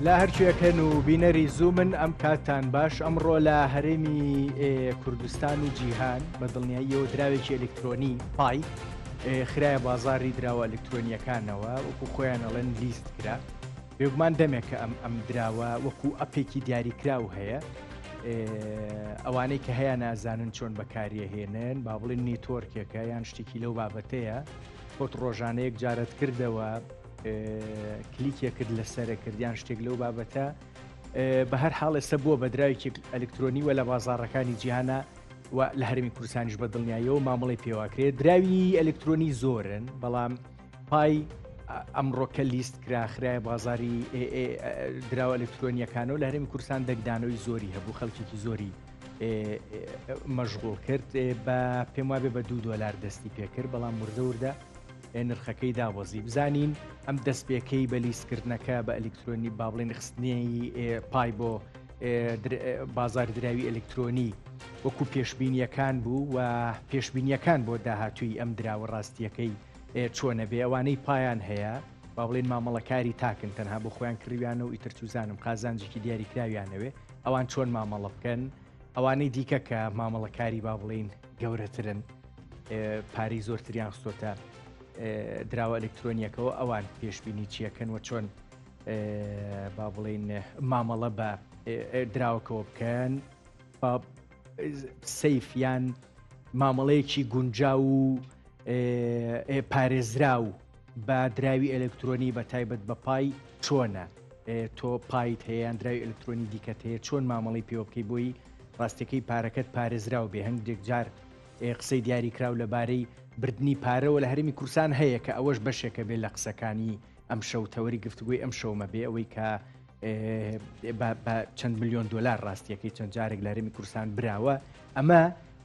لە هەرکوێکەن و بینەری زوومن ئەم کاتتان باش ئەمڕۆ لە هەرێمی کوردستان و جیهان بە دڵنیاییەوە دراوێکی ئەلکترۆنی پای خرایە بازاری دراوە ئەلکترۆنیەکانەوە وەکو خۆیان ئەڵێن list کرا بێگومان دەمێکە ئەم ئەم دراوە وەکو ئەپێکی دیاریکراو هەیە ئەوانەی کە هەیە نازانن چۆن بەکاریەهێنن با بڵێن network ێکە یان شتێکی لەو بابەتەیە خۆت ڕۆژانەیەک جارت کردەوە کلیکێکرد لەسرە کردیان شتێک لەو بابەتە بە هەر حاڵ ئێستا بووە بە دراوێکی ئەلکترۆنی وە لە بازاڕەکانی جیهانە و لە هەرمی کوردستانیش بە دڵنیاییەوە مامەڵی پێواکرێت دراوی ئەلکترۆنی زۆرن بەڵام پای ئەمڕۆکە list کرا خرایە بازاری دراوە ئەلکترۆنیەکانەوە لە هەرێمی کوردستان دەنگدانەوەی زۆری هەبوو خەڵکێکی زۆری مەشغوڵ کرد بە پێم وابێ بە دو دۆلار دەستی پێکرد بەڵام وردە وردە نرخەکەی دابەزی بزانین ئەم دەستپێکەی بە لیستکردنەکە بە ئەلکترۆنی با بڵێن خستنی پای بۆ بازاری دراوی ئەلکترۆنی وەکو پێشبینیەکان بوو و پێشبینیەکان بۆ داهاتووی ئەم دراوە ڕاستیەکەی چۆنە بێ ئەوانەی پایان هەیە با بڵێن مامەڵەکاری تاکن تەنها بۆ خۆیان کڕیویانە و ئیتر چوزانم قازانجێکی دیاریکراویانەوێ ئەوان چۆن مامەڵە بکەن ئەوانەی دیکە کە مامەڵەکاری با بڵین گەورەترن پارەی زۆرتریان خستۆتە دراوە ئەلکترۆنیەکەەوە ئەوان پێشببینی چیەکەن و چۆن با بڵین مامەڵە بە دراوەکەەوە بکەن safe یان مامەڵەیەکی گونجاو و پارێزراو بە دراوی ئەلکترۆنی بە تایبەت بە پای چۆنە تۆ پایت هەیە یان دراوی ئەلکترۆنی دیکەت هەیە چۆن مامەڵی پێوە بکەی بۆی ڕاستەکەی پارەکەت پارێزراو بێ هەندێک جار قسەی دیاریکراو لەبارەی بردنی پارەوە لە هەرێمی کوردستان هەیە کە ئەوەش بەشێکە بێ لە قسەکانی ئەم شەو تەوەری گفتوگۆی ئەم شەومە بێ ئەوەی کە بە چەند میلیۆن دلار ڕاستیەکەی چەند جارێک لە هەرێمی کوردستان براوە ئەمە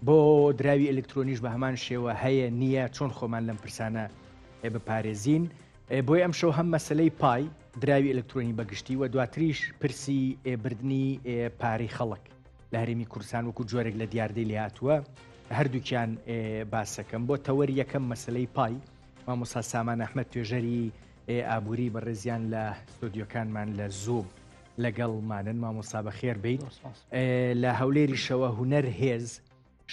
بۆ دراوی ئەلکترۆنیش بە هەمان شێوە هەیە نییە چۆن خۆمان لەم پرسانە بپارێزین بۆی ئەم شەو هەم مەسلەی پای دراوی ئەلکترۆنی بەگشتی و دواتریش پرسی بردنی پارەی خەڵک لە هەرێمی کوردستان وەکو جۆرێک لە دیاردەی لێهاتووە هەردووکیان باسەکەم بۆ تەوەر یەکەم مەسلەی پای مامۆسا سامان ئەحمد توێژەری ئابووری بەڕێزیان لە ستۆدیۆکانمان لە زووم لەگەڵمانن مامۆسا بەخێر بیت لە هەولێریشەوە هونەر هێز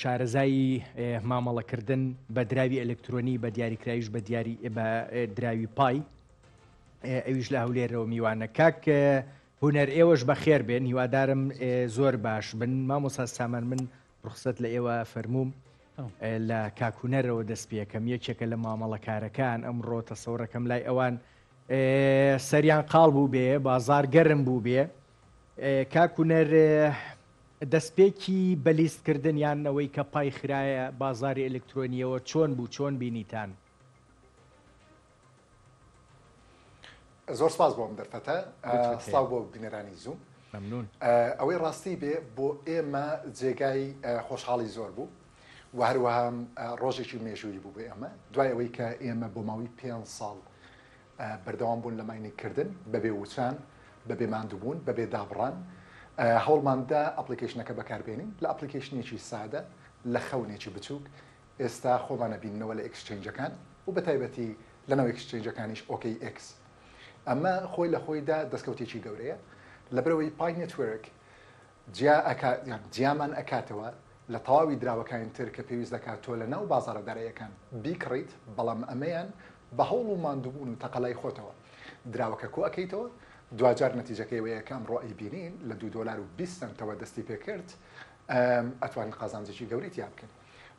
شارەزایی مامەڵەکردن بە دراوی ئەلکترۆنی بە دیاریکراویش بە دیاری بە دراوی پای ئەویش لە هەولێرەوە میوانە کاک هونەر ئێوەش بەخێر بێن هیوادارم زۆر باش بن مامۆسا سامان من ڕوخسەت لە ئێوە فەرمووم لە کاک هونەرەوە دەست پێکەم یەکێکە لە مامەڵەکارەکان ئەمڕۆ تەسەورەکەم لای ئەوان سەریان قاڵ بوو بێ بازار گەرم بوو بێ کاک هونەر دەستپێکی بە لیستکردن یان ئەوەی کە پای خرایە بازاری ئەلکترۆنیەوە چۆن بوو چۆن بینیتان؟ زۆر سپاس بۆ ئەم دەرفەتە سڵاو بۆ بینەرانی زووم ممنون ئەوەی ڕاستی بێ بۆ ئێمە جێگای خۆشحاڵی زۆر بوو و هەروەها ڕۆژێکی مێژووی بوو بۆ ئێمە دوای ئەوەی کە ئێمە بۆ ماوەی پێ ساڵ بەردەوام بوون لە mining کردن بەبێ وچان بەبێ ماندووبوون بەبێ دابڕان هەوڵماندا application ەکە بەکاربێنین لە application ێکی سادە لە خەونێکی بچووک ئێستا خۆمان ئەبیننەوە لە exchange ەکان و بەتایبەتی لەناو exchange ەکانیش OKX. ئەمە خۆی لە خۆیدا دەستکەوتێکی گەورەیە لەبەرئەوەی پای نێتوێرک جیا ئەکا یان جیامان ئەکاتەوە لە تەواوی دراوەکانی تر کە پێویست دەکات تۆ لە ناو بازاڕە داراییەکان بیکڕیت بەڵام ئەمەیان بە هەوڵ و ماندووبوون و تەقەلای خۆتەوە دراوەکە کۆ ئەکەیتەوە دواجار نەتیجەکەی ئەوەیە کە ئەمڕۆ ئەیبینین لە دوو دۆلار و 20 سەنتەوە دەستی پێکرد ئەتوانین قازانجێکی گەورەی تیا بکەین.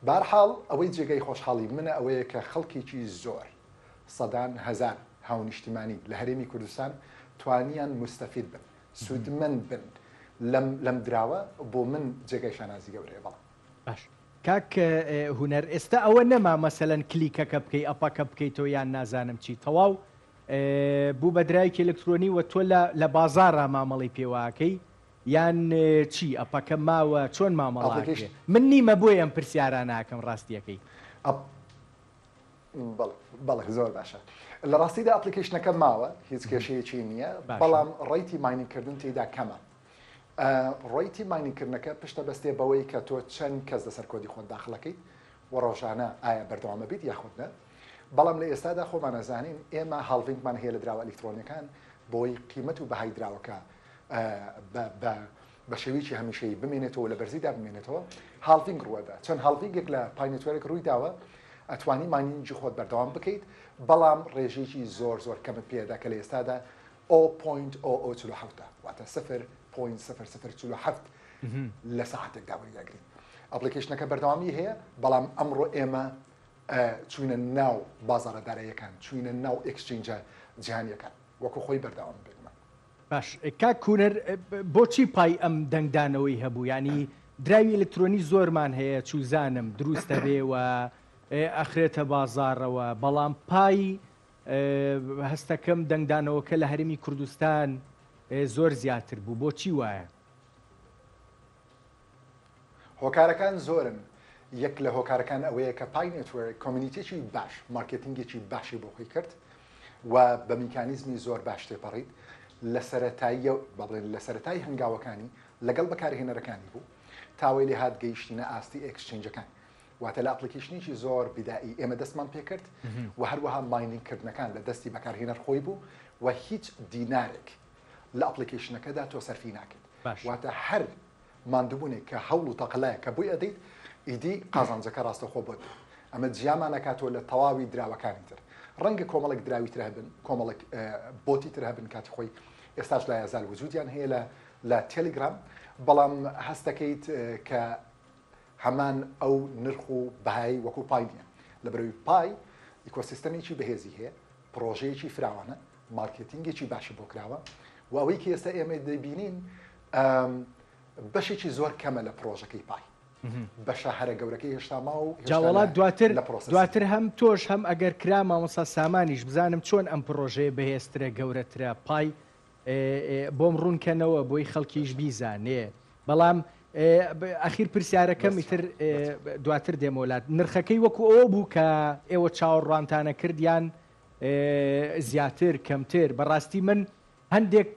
بەهەرحاڵ ئەوەی جێگای خۆشحاڵی منە ئەوەیە کە خەڵکێکی زۆر، سەدان هەزار هاونیشتیمانی لە هەرێمی کوردستان توانیان موستەفید بن، سوودمەند بن لەم لەم دراوە، بۆ من جێگای شانازی گەورەیە. بەڵێ. باش کاک هونەر ئێستا ئەوە نەما مەسەلەن کلیکەکە بکەی ئەپەکە بکەیتەوە یان نازانم چی تەواو بوو بە دراوێکی ئەلکترۆنی و تۆ لە لە بازاڕا مامەڵەی پێوە ئەکەی یان چی ئەپەکە ماوە چۆن مامەڵە ئەکرێ من نیمە بۆیە ئەم پرسیارانە ئەکەم ڕاستیەکەی. بەڵێ بەڵێ زۆر باشە لە ڕاستیدا application ەکە ماوە هیچ کێشەیەکی نییە بەڵام rate ی mining کردن تێدا کەمە rate ی mining کردنەکە پشتە بەستێ بەوەی کە تۆ چەند کەس لەسەر کۆدی خۆت داخلەکەیت و ڕۆژانە ئایا بەردەوامە بیت یاخود نە بەڵام لە ئێستادا خۆمان ئەزانین ئێمە halving مان هەیە لە دراوە ئەلیکترۆنیەکان. بۆی قیمەت و بەهای دراوەکە بە بە شێوەیەکی هەمیشەیی بمێنێتەوە لە بەرزیدا بمێنێتەوە، halving ڕووەدا. چەند halving ێک لە Pi Network ڕووی داوە، ئەتوانی mining ی خۆت بەردەوام بکەیت، بەڵام ڕێژەیەکی زۆر زۆر کەمت پێدا کە لە ئێستادا 0.0047 واتە 0.0047 لە سەعاتێکدا وەریدەگریت. application ەکە بەردەوامی هەیە، بەڵام ئەمڕۆ ئێمە چوینە ناو بازاڕە داراییەکان، چوینە ناو exchange ە جیهانییەکان، وەکو خۆی بەردەوام بێگومان. باش کاک هونەر بۆچی پای ئەم دەنگدانەوەی هەبوو یانی دراوی ئەلکترۆنی زۆرمان هەیە چوزانم دروستە بێ و ئەخرێتە بازاڕەوە بەڵام پای هەستەکەم دەنگدانەوەکە لە هەرێمی کوردستان زۆر زیاتر بوو بۆچی وایە؟ هۆکارەکان زۆرن، یەک لە هۆکارەکان ئەوەیە کە Pi Network community ێکی باش، مارکێتینگێکی باشی بۆ خۆی کرد و بە میکانیزمی زۆر باش تێپەڕیت، لە سەرەتاییە با بڵێن لە سەرەتای هەنگاوەکانی لەگەڵ بەکارهێنەرەکانی بوو تا وەی لێ هات گەیشتینە ئاستی exchange ەکان واتە لە application ێکی زۆر بیدائی ئێمە دەستمان پێکرد و هەروەها mining کردنەکان لە دەستی بەکارهێنەر خۆی بوو و هیچ دینارێک لە application ەکەدا تۆ سەرفی ناکەیت واتە هەر ماندوبونێک کە هەوڵ و تەقەلایەک کە بۆی ئەدەیت ئیدی قازانجەکە ڕاستەوخۆ بۆت دێت ئەمە جیامان ئەکاتەوە لە تەواوی دراوەکانی تر ڕەنگە کۆمەڵێک دراوی تر هەبن کۆمەڵێک بۆتی تر هەبن کاتی خۆی ئێستاش لا یەزال وجودیان هەیە لە لە تێلیگرام بەڵام هەستەکەیت کە هەمان ئەو نرخ و بەهای وەکو پای نییە لە بەرەوەی پای ecosystem ێکی بەهێزی هەیە پڕۆژەیەکی فراوانە مارکێتینگێکی باشی بۆ کراوە و ئەوەی کە ئێستا ئێمە دەیبینین بەشێکی زۆر کەمە لە پڕۆژەکەی پای بەشە هەرە گەورەکەی هێشتا ماوە و جا وەڵا دواتر دواتر هەم تۆش هەم ئەگەر کرا مامۆستا سامانیش بزانم چۆن ئەم پڕۆژەیە بەهێزترە گەورەترە پای بۆم ڕوونکەنەوە بۆی خەڵکیش بیزانێ بەڵام ئەخیر پرسیارەکەم ئیتر دواتر دێمەوە لات نرخەکەی وەکو ئەوە بوو کە ئێوە چاوەڕوانتانە کردیان زیاتر کەمتر بەڕاستی من هەندێک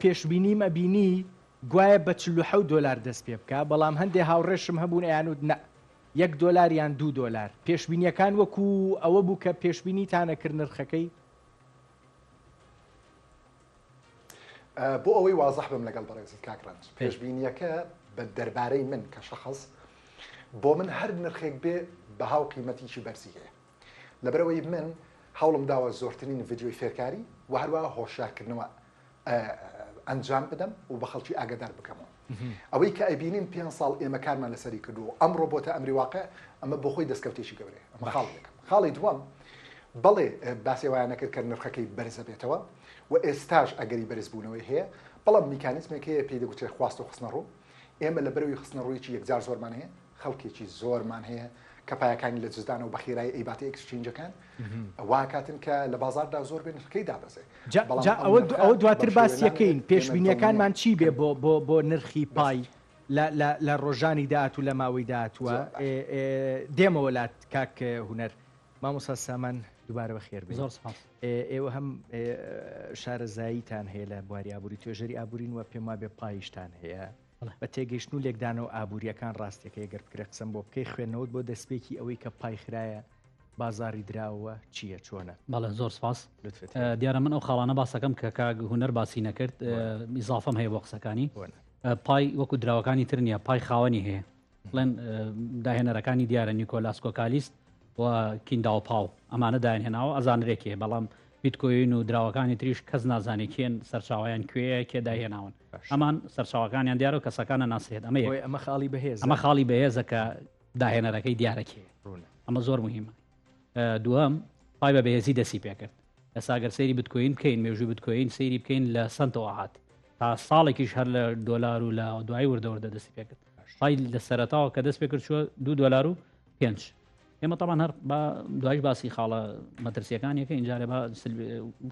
پێشبینیم ئەبینی گوایە بە 47 دۆلار دەست پێ بکا بەڵام هەندێ هاوڕێشم هەبوون ئەیانوت نە یەک دۆلار یان دوو دۆلار پێشبینیەکان وەکو ئەوە بوو کە پێشبینیتانە کرد نرخەکەی؟ بۆ ئەوەی وازح بم لەگەڵ بەڕێزت کاک ڕەنج پێشبینیەکە بە دەربارەی من کە شەخص بۆ من هەر نرخێک بێ بەها و قیمەتیکی بەرزی هەیە لەبەرئەوەی من هەوڵم داوە زۆرترین ڤیدیۆی فێرکاری و هەروەها هۆشیارکردنەوە ئەنجام بدەم و بە خەڵکی ئاگادار بکەمەوە. ئەوەی کە ئەیبینین پێ ساڵ ئێمە کارمان لەسەری کردووە و ئەمڕۆ بۆتە ئەمری واقع ئەمە بۆ خۆی دەستکەوتێکی گەورەیە. ئەمە خاڵی یەکەم. خاڵی دووەم بەڵێ باسی ئەوەیان نەکرد کە نرخەکەی بەرزە بێتەوە و ئێستاش ئەگەری بەرزبوونەوەی هەیە، بەڵام میکانیزمێک هەیە پێی دەگوترێت خواست و خستنەڕوو. ئێمە لەبەرئەوەی خستنەڕوویەکی یەکجار زۆرمان هەیە، خەڵکێکی زۆرمان هەیە کە پایەکانی لە جزدانەوە بە خێرایی ئەیباتە exchange ەکان واکاتن کە لە بازاردا زۆر بێ نرخەکەی دابەزێ بەڵام جا ئەوە ئەوە دواتر باسیەکەین پێشبینیەکانمان چی بێ بۆ بۆ بۆ نرخی پای لە لە لە ڕۆژانی داهاتوو لە ماوەی داهاتووە دێمەوە لات کاک هونەر مامۆستا سامان دووبارە بەخێر بێن. زۆر سپاس. ئێوە هەم شارەزاییتان هەیە لە بواری ئابووری توێژەری ئابوورین و پێم وابێ پایشتان هەیە بە تێگەیشتن و لێکدانەوە ئابووریەکان ڕاستیەکەی گەر بکرێ قسەم بۆ بکەی خوێندنەوەت بۆ دەستپێکی ئەوەی کە پای خرایە بازاری دراوە چییە چۆنە؟ بەڵێ زۆر سپاس دیارە من ئەو خاڵانە باسەکەم کە کاک هونەر باسی نەکرد ئیزافەم هەیە بۆ قسەکانی پای وەکو دراوەکانی تر نییە پای خاوەنی هەیە بڵێن داهێنەرەکانی دیارە نیکۆلاس کۆکالیست و کینداو پاو ئەمانە دایان هێناوە ئەزانرێکێ بەڵام بیتکۆین و دراوەکانی تریش کەس نازانێ کێن سەرچاویان کوێیە کێ داهێناون ئەمان سەرچاوەکانیان دیارە و کەسەکانە ناسرێت ئەمە ئەمە خاڵی بەهێز ئەمە خاڵی بەهێزە کە داهێنەرەکەی دیارەکێ ئەمە زۆر مهمە دووەم پای بە بەهێزی دەسی پێکرد ئێستا گەر سەیری بتکۆین بکەین مێژوو بتکۆین سەیری بکەین لە سنتەوە هات تا ساڵێکیش هەر لە دۆلار و لە دوای وردە وردە دەستی پێکرد پای لە سەرەتاوە کە دەست پێکرد چوە دو دۆلار و پێنج ئێمە تەمان هەر با دوایش باسی خاڵە مەترسیەکان یەکە ئینجارێ با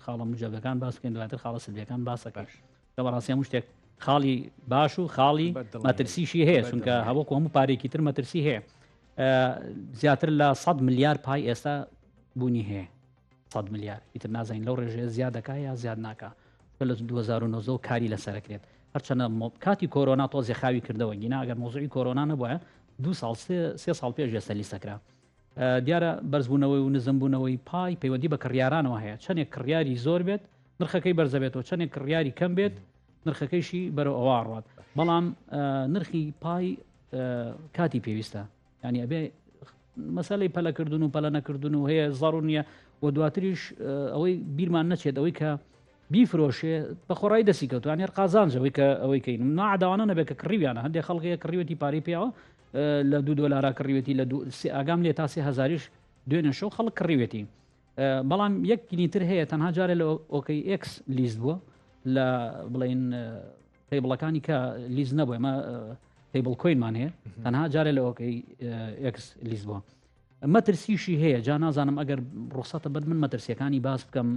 خاڵە مجەبەکان باس بکەین دواتر خاڵە سلبیەکان باسەکەش کە بەڕاستی هەموو شتێک خاڵی باش و خاڵی مەترسیشی هەیە چونکە هەوەکو هەموو پارێکی تر مەترسی هەیە زیاتر لە 100 ملیار پای ئێستا بوونی هەیە 100 ملیار ئیتر نازانین لەو ڕێژەیە زیاد دەکا یا زیاد ناکا لە 2009 کاری لەسەرکرێت هەرچەنە کاتی کۆرۆنا تۆزێ خاوی کردەوە گینا ئەگەر مۆزوعی کۆرۆنا نەبووە دو ساڵ سێ ساڵ پێش ئێستا لیستەکرا دیارە بەرزبوونەوەی و نزمبوونەوەی پای پەیوەندی بە کڕیارانەوە هەیە چەندێک کڕیاری زۆر بێت. نرخەکەی بەرزەبێتەوە چەندێک کڕیاری کەم بێت نرخەکەیشی بەرەو ئەوە ڕات بەڵام نرخی پای کاتی پێویستە ینی ئەبێ مەسەلەی پەلەکردن و پەلە نەکردن و هەیە زەڕ نییە و دواتریش ئەوەی بیرمان نەچێت ئەوەی کە بیفرۆشێ بە خۆڕایی دەستی کەوتوان هەر قازانجەوەی کە ئەوەی کەین ناداوانە نەبێت کە کڕیویانە هەندێک خەڵکەیە کڕیوەتی پارەی پیاوە لە دو دۆلارا کڕیوێتی لە ئاگام لێ تا سێ هزاریش دوێنێ شەو خەڵک کڕیوێتی بەڵام یەک تر هەیە تەنها جارێ لە OKX list بووە لە بڵین table ەکانی کە list نەبوو ئێمە table coin مان هەیە تەنها جارێ لە OKX list بووە مەترسیشی هەیە جا نازانم ئەگەر ڕوخسەتە بەر من مەترسیەکانی باس بکەم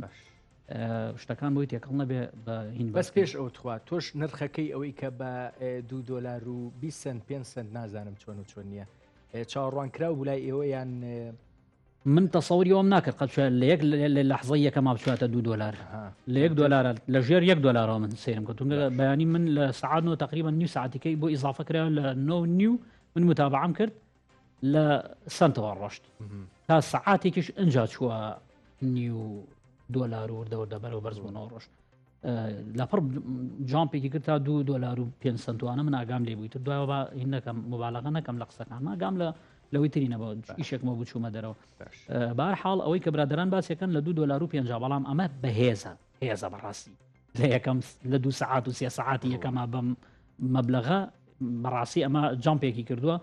شتەکان بۆی تێکەڵ نەبێ بە هین بەس پێش ئەو تخوا تۆش نرخەکەی ئەوەی کە بە دو دۆلار و 20 سنت 5 سنت نازانم چۆن و چۆن نییە چاوەڕوان کراو بولای ئێوە یان من تەسەوری ئەوم ناکرد قەت بچوایە لە یەک لە لەحزەی یەکەما بچواتە دوو دۆلار لە یەک دۆلارە لە ژێر یەک دۆلارەوە من سەیرم کرد چونکە بەیانی من لە سەعات نۆ تقریبا نیو ساعتیکەی بۆ ئیزافە کرا لە نۆ نیو من متابعەم کرد لە سنتەوە ڕۆشت تا سەعاتێکیش ئەجا چووە نیو دۆلار و وردە وردە بەرەو بەرزبوونەوە ڕۆشت لەپڕ jump ێکی کرد تا دو دۆلار و پێ سنتوانە من ئاگام لێ بووی تر دوایەوە با هین نەکەم مبالغە نەکەم لە قسەکان ئاگام لە لەوەی تری نەبوو ئیشێکمەوە بچوومە دەرەوە بار حاڵ ئەوەی کە برادران باسیەکەن لە دو دۆلار و پێ بەڵام ئەمە بەهێزە هێزە بەڕاستی لە یەکەم لە دو سەعات و سێ سەعاتی یەکەما بەم مەبلغە بەڕاستی ئەمە jump ێکی کردووە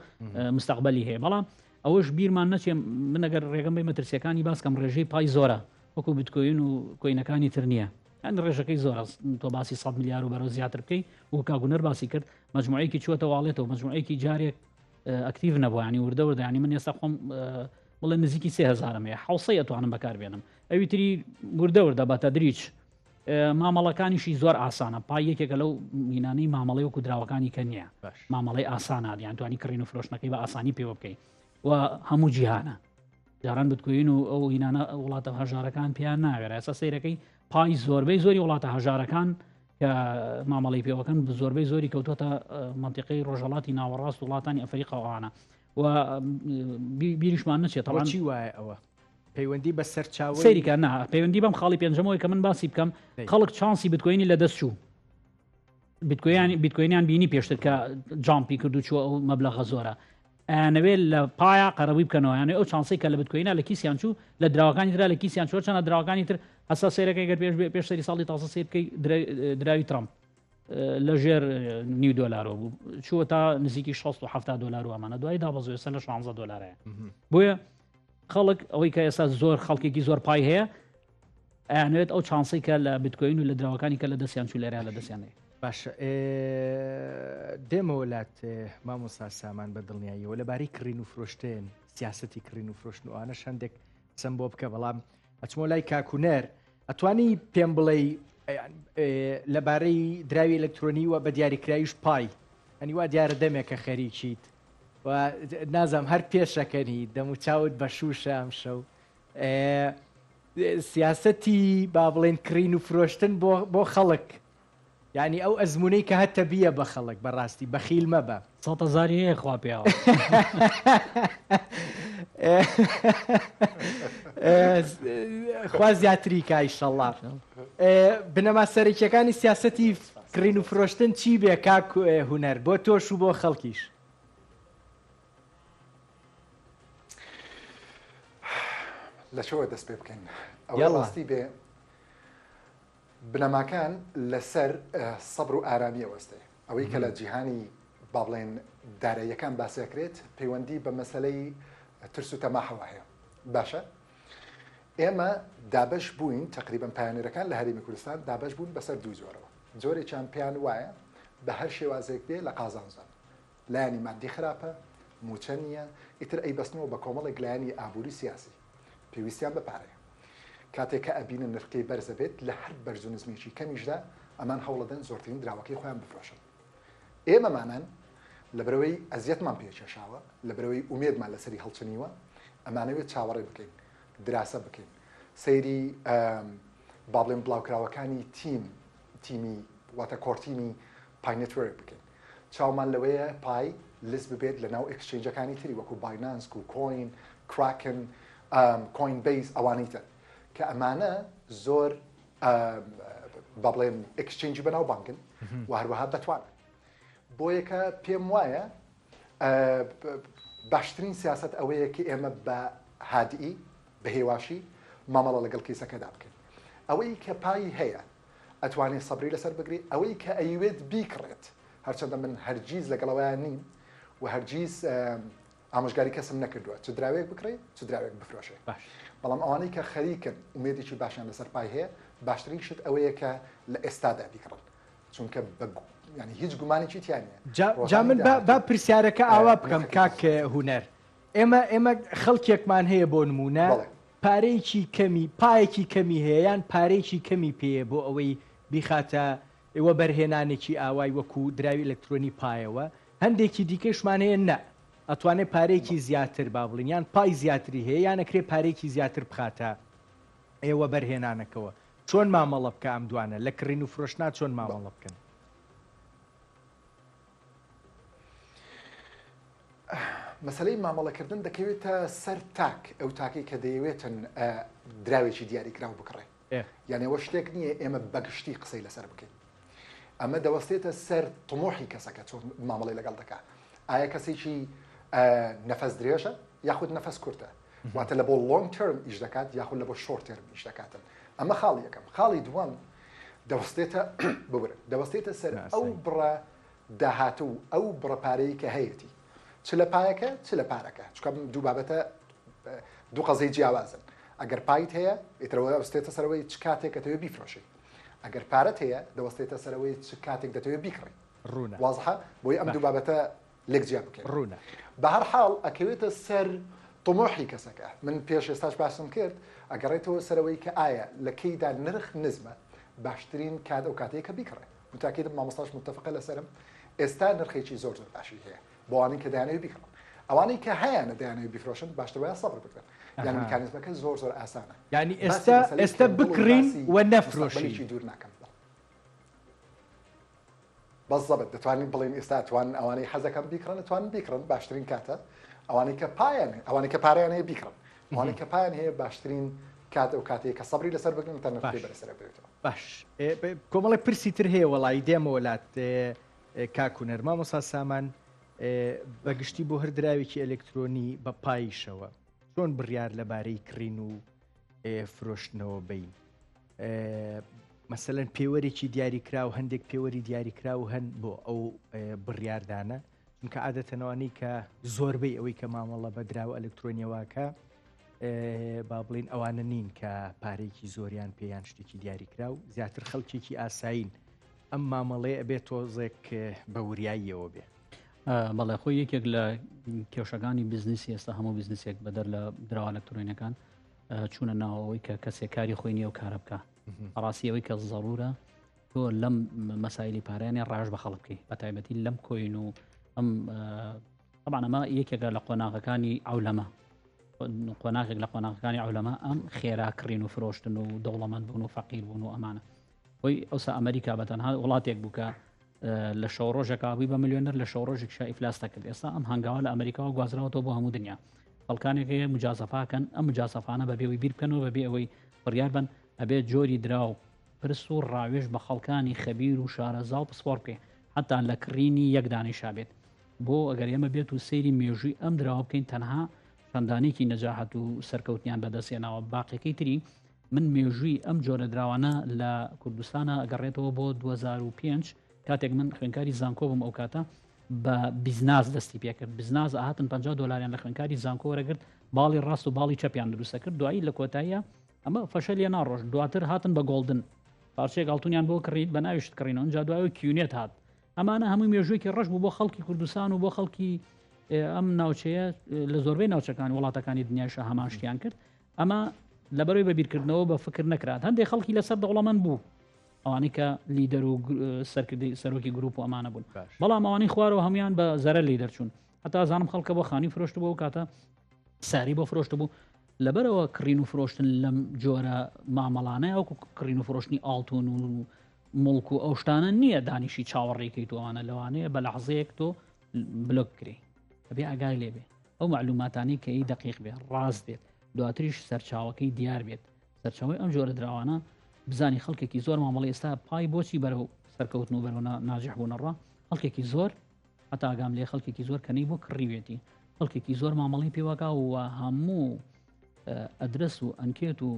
مستەقبلی هەیە بەڵام ئەوەش بیرمان نەچێ من ئەگەر ڕێگەم بەی مەترسیەکانی باسکەم ڕێژەی پای زۆرە وەکو بتکۆین و coin ەکانی تر نییە یان ڕێژەکەی زۆرە تۆ باسی 100 ملیار و بەرەو زیاتر بکەی و کاگونەر باسی کرد مجموعەیەکی چووەتە wallet ەوە مجموعەیەکی جارێک active نەبوو ینی وردە وردە ینی من ئێستا خۆم بڵێ نزیکی 3000 هەیە حوسەی ئەتوانم بەکاربێنم ئەوی تری وردە وردە بە تەدریج مامەڵەکانیشی زۆر ئاسانە پای یەکێکە لەو مینانەی مامەڵەی وەکو دراوەکانی کە نییە مامەڵەی ئاسانە یان توانی کڕین و فرۆشتنەکەی بە ئاسانی پێوە بکەیت و هەموو جیهانە جاران بتکوین و ئەو هینانە وڵاتە هەژارەکان پێیان ناوێرە ئێستا سەیرەکەی پای زۆربەی زۆری وڵاتە هەژارەکان کە مامەڵی پێوەکەن زۆربەی زۆری کەوتوەتە منتیقی ڕۆژهڵاتی ناوەڕاست وڵاتانی ئەفریقاوانە و بیریشمان نەچێت تەوان چی وایە ئەوە پەیوەندی بە سەرچاوە سەیریکە نا پەیوەندی بەم خاڵی پێنجەمەوەی کە من باسی بکەم خەڵک چانسی بتکۆینی لە دەست چوو بیتکۆیان بیتکۆینیان بینی پێشتر کە jump ی کرد و چوە ئەو مەبلەغە زۆرە ئەیانەوێت لە پایا قەرەبووی بکەنەوە یانێ ئەو چانسەی کە لە بتکۆینە لە کیسیان چوو لە دراوەکانی ترا لە کیسیان چوە چەنە دراوەکانی تر هەسا سێرەکەی گەر پێش پێش سەری ساڵی تازە سێ بکەی دراوی ترامپ لە ژێر نیو دۆلارەوە بوو چووە تا نزیکی 670 دلار و ئەمانە دوای دابەزوێ سەر لە 16 دلارەیە بۆیە خەڵک ئەوەی کە ئێستا زۆر خەڵکێکی زۆر پای هەیە ئەیانەوێت ئەو چانسەی کە لە بتکۆین و لە دراوەکانی کە لە دەستیان چوو لێرە لە دەستیان هەیە. باشە دێمەوە لات مامۆستا سامان بە دڵنیاییەوە لەبارەی کڕین و فرۆشتن سیاسەتی کڕین و فرۆشتن و ئەوانەش هەندێک قسەم بۆ بکە بەڵام ئەچمەوە لای کاکونەر ئەتوانی پێم بڵێ لەبارەی دراوی ئەلکترۆنی و بە دیاریکراویش پای ئەنی وا دیارە دەمێکە خەریکیت و نازانم هەر پێشەکەنی دەموچاوت بە شووشە ئەمشەو سیاسەتی با بڵێن کڕین و فرۆشتن بۆ بۆ خەڵک یعنی ئەو ئەزمونەی کە هەتە بیە بە خەڵک بەڕاستی بەخیل مەبە. سەتە زاری هەیە خوا پیاوە. خوا زیاتری کا ئیشەڵڵا. بنەما سەرەکیەکانی سیاسەتی کڕین و فرۆشتن چی بێ کاک هونەر بۆ تۆش و بۆ خەڵکیش؟ لە چۆوە دەست پێ بکەین ئەوەی ڕاستی بێ بنەماکان لەسەر سەبر و ئارامی ئەوەستێ ئەوەی کە لە جیهانی با بڵێن داراییەکان باسەکرێت پەیوەندی بە مەسلەی ترس و تەماحەوە هەیە باشە ئێمە دابش بووین تقریبا pioneer ەکان لە هەرێمی کوردستان دابش بوون بەسەر دوو جۆرەوە جۆرێکیان پێیان وایە بە هەر شێوازێک بێ لە قازانجان لایەنی مادی خراپە، مووچە نییە، ئیتر ئەیبەستنەوە بە کۆمەڵێک لایەنی ئابووری سیاسی. پێویستیان بە پارەیە. کاتێک کە ئەبینن نرخکەی بەرز ئەبێت، لە هەر بەرز و نزمییەکی کەمیشدا ئەمان هەوڵەدەن زۆرترین دراوەکەی خۆیان بفرۆشن. ئێمەمانان لەبەرئەوەی ئەزیەتمان پێ کێشاوە، لەبەرئەوەی ئومێدمان لەسەری هەڵچنیوە، ئەمانەوێت چاوەڕێ بکەین، دراسە بکەین، سەیری با بڵێم بڵاوکراوەکانی تیم، تیمی واتە core team ی Pi Network بکەین. چاومان لەوەیە پای list ببێت لە ناو exchange ەکانی تری وەکو باینانس، کوکۆین، کراکن، کۆین بەیس ئەوانەی تر کە ئەمانە زۆر. با بڵێم exchange ی بەناوبانگن و هەروەها بەتوانن. بۆیەکە پێم وایە باشترین سیاسەت ئەوەیە کە ئێمە بە هادئی، بە هێواشی مامەڵە لەگەڵ کەیسەکەدا بکەین. ئەوەی کە پای هەیە ئەتوانێ سەبری لەسەر بگرێ، ئەوەی کە ئەیوێت بیکڕێت، هەرچەندە من هەرگیز لەگەڵ ئەوەیا نیم و هەرگیز ئامۆژگاری کەسم نەکردووە چ دراوێک بکڕێ چ دراوێک بفرۆشێ، بەڵام ئەوانەی کە خەریکن ئومێدێکی باشیان لەسەر پای هەیە، باشترین شت ئەوەیە کە لە ئێستادا بیکڕن. چونکە بە یانی هیچ گومانێکی تیا نییە. جا جا من با با پرسیارەکە ئاوا بکەم کاک هونەر ئێمە ئێمە خەڵکێکمان هەیە بۆ نموونە پارەیەکی کەمی پایەکی کەمی هەیە یان پارەیەکی کەمی پێیە بۆ ئەوەی بیخاتە وەبەرهێنانێکی ئاوای وەکو دراوی ئەلکترۆنی پایەوە هەندێکی دیکەشمان هەیە نە ئەتوانێت پارەیەکی زیاتر با بڵین یان پای زیاتری هەیە یان ئەکرێ پارەیەکی زیاتر بخاتە وەبەرهێنانەکەوە چۆن مامەڵە بکە ئەم دوانە لە کڕین و فرۆشتنا چۆن مامەڵە بکەن؟ مەسەلەی مامەڵەکردن دەکەوێتە سەر تاک، ئەو تاکەی کە دەیەوێتن دراوێکی دیاریکراو بکڕێ. یان ئەوە شتێک نییە ئێمە بەگشتی قسەی لەسەر بکەین. ئەمە دەوەستێتە سەر تموحی کەسەکە چۆن مامەڵەی لەگەڵ دەکا. ئایا کەسێکی نەفەس درێژە یاخود نەفەس کورتە؟ واتە لە بۆ long term ئیش دەکات یاخود لە بۆ short term ئیش دەکاتن ئەمە خاڵی یەکەم خاڵی دووەم دەوەستێتە ببرن دەوەستێتە سەر ئەو بڕە داهات و ئەو بڕە پارەی کە هەیەتی چ لە پایەکە چ لە پارەکە چکە دوو بابەتە دوو قەزەی جیاوازن ئەگەر پایت هەیە ئیترەوە ئەوستێتە سەرەوەی چ کاتێک دەتەوێت بیفرۆشی ئەگەر پارەت هەیە دەوەستێتە سەرەوەی چ کاتێک دەتەوێت بیکڕی ڕوونە وازحە بۆی ئەم دوو بابەتە لێک جیا بکەین. ڕوونە. بەهەرحاڵ ئەکەوێتە سەر طموحی کەسەکە. من پێش ئێستاش باسم کرد، ئەگەڕێتەوە سەر ئەوەی کە ئایا لە کەیدا نرخ نزمە، باشترین کات ئەو کاتەیە کە بیکڕێ. متاکیدم مامۆستاش متفقە لەسەرم، ئێستا نرخێکی زۆر زۆر باشی هەیە بۆ ئەوانەی کە دەیانەوێت بیکڕن. ئەوانەی کە هەیانە دەیانەوێت بیفرۆشن باشتر وایە سەبر بگرن. یان میکانیزمەکە زۆر زۆر ئاسانە. یانی ئێستا ئێستا بکڕین و نەفرۆشین. دوور ناکەم. بەزەبت دەتوانین بڵێین ئێستا ئەتوانن ئەوانەی حەزەکەن بیکڕن ئەتوانن بیکڕن باشترین کاتە ئەوانەی کە پایان ئەوانەی کە پارەیان هەیە بیکڕن ئەوانەی کە پایان هەیە باشترین کات ئەو کاتەیە کە سەبری لەسەر بگرن تا نرخی بەرزتر بێتەوە. باش کۆمەڵێک پرسی تر هەیە وەڵی دێمەوە لات کاک هونەر مامۆستا سامان بەگشتی بۆ هەر دراوێکی ئەلکترۆنی بە پایشەوە چۆن بڕیار لەبارەی کڕین و فرۆشتنەوە بین مەسەلەن پێوەرێکی دیاریکراو هەندێک پێوەری دیاریکراو هەن بۆ ئەو بڕیاردانە چونکە عادەتەنەوانی کە زۆربەی ئەوەی کە مامەڵە بە دراوە ئەلکترۆنیەوەکە با بڵین ئەوانە نین کە پارێکی زۆریان پێیان شتێکی دیاریکراو زیاتر خەڵکێکی ئاسایین ئەم مامەڵەیە ئەبێت تۆزێک بە وریاییەوە بێ. بەڵێ خۆی یەکێک لە کێشەکانی بزنسی ئێستا هەموو بزنسێک بەدەر لە دراوە ئەلکترۆنیەکان چوونە ناوەوەی کە کەسێک کاری خۆی نییە و کارە بکە ڕاستی ئەوەی کە زەرورە تۆ لەم مەسایلی پارەیانە ڕاژ بە خەڵک بکەی بە تایبەتی لەم coin و ئەم طبعا ئەمە یەکێکە لە قۆناغەکانی ئەولەمە قۆناغێک لە قۆناغەکانی ئەولەمە ئەم خێرا کڕین و فرۆشتن و دەوڵەمەند بوون و فەقیر بوون و ئەمانە خۆی ئەوسا ئەمریکا بە تەنها وڵاتێک بوو کە لە شەو ڕۆژێکا بووی بە ملیۆنەر لە شەو ڕۆژێکشا ئیفلاس دەکرد ئێستا ئەم هەنگاوە لە ئەمریکاوە گوازراوەتەوە بۆ هەموو دنیا خەڵکانێک هەیە مجازەفاکەن ئەم مجازەفانە بەبێ ئەوەی بیر بکەنەوە بەبێ ئەوەی بڕیار بن ئەبێت جۆری دراو پرس و ڕاوێژ بە خەڵکانی خەبیر و شارەزا و پسپۆڕ بکەی حتا لە کڕینی یەک دانیشا بێت بۆ ئەگەر ئێمە بێت و سەیری مێژووی ئەم دراوە بکەین تەنها چەندانێکی نەجاحەت و سەرکەوتنیان بەدەستهێناوە باقیەکەی تری من مێژووی ئەم جۆرە دراوانە لە کوردستانە ئەگەڕێتەوە بۆ 2005 کاتێک من خوێنکاری زانکۆ بووم ئەو کاتە بە بزناز دەستی پێکرد بزناز ئاهاتن 50 دلاریان لە خوێنکاری زانکۆ وەرەگرت باڵی ڕاست و باڵی چەپیان دروستە کرد دوایی لە کۆتاییە ئەمە فەشەلیە ناڕۆژ دواتر هاتن بە golden پارچەیەک ئاڵتونیان بۆ کڕیت بە ناویشت کڕینەوە ئینجا دوایەوە کیونێت هات ئەمانە هەمووی مێژوویەکی ڕەش بوو بۆ خەڵکی کوردستان و بۆ خەڵکی ئەم ناوچەیە لە زۆربەی ناوچەکان وڵاتەکانی دنیاشە هەمان شتیان کرد ئەمە لەبەرەوەی بە بیرکردنەوە بە فکر نەکرات هەندێک خەڵکی لەسەر دەوڵەمەند بوو ئەوانەی کە لیدەر و سەرکردی سەرۆکی گروپ و ئەمانە بوون بەڵام ئەوانەی خوارەوە هەمویان بە زەرەر لی دەرچوون هەتا زانم خەڵکە بۆ خانی فرۆشت بۆ کاتە ساری بۆ فرۆشت بوو لەبەرەوە کڕین و فرۆشتن لەم جۆرە مامەڵانە وەکو کڕین و فرۆشتنی ئاڵتون و مڵک و ئەو شتانە نییە دانیشی چاوەڕێکەی توانە لەوانەیە بە لەحزەیەک تۆ بلۆک بکرێ ئەبێ ئاگای لێبێ ئەو معلوماتانی کە ئی دقیق بێ ڕاست بێت دواتریش سەرچاوەکەی دیار بێت سەرچاوی ئەم جۆرە دراوانە بزانی خەڵکێکی زۆر مامەڵی ئێستا پای بۆچی بەرەو سەرکەوتن و بەرەو ناجح بوون ڕە خەڵکێکی زۆر هەتا ئاگام لێ خەڵکێکی زۆر کەنەی بۆ کڕیوێتی خەڵکێکی زۆر مامەڵی پێوەکا و هەموو ئەدرس و ئەنکێت و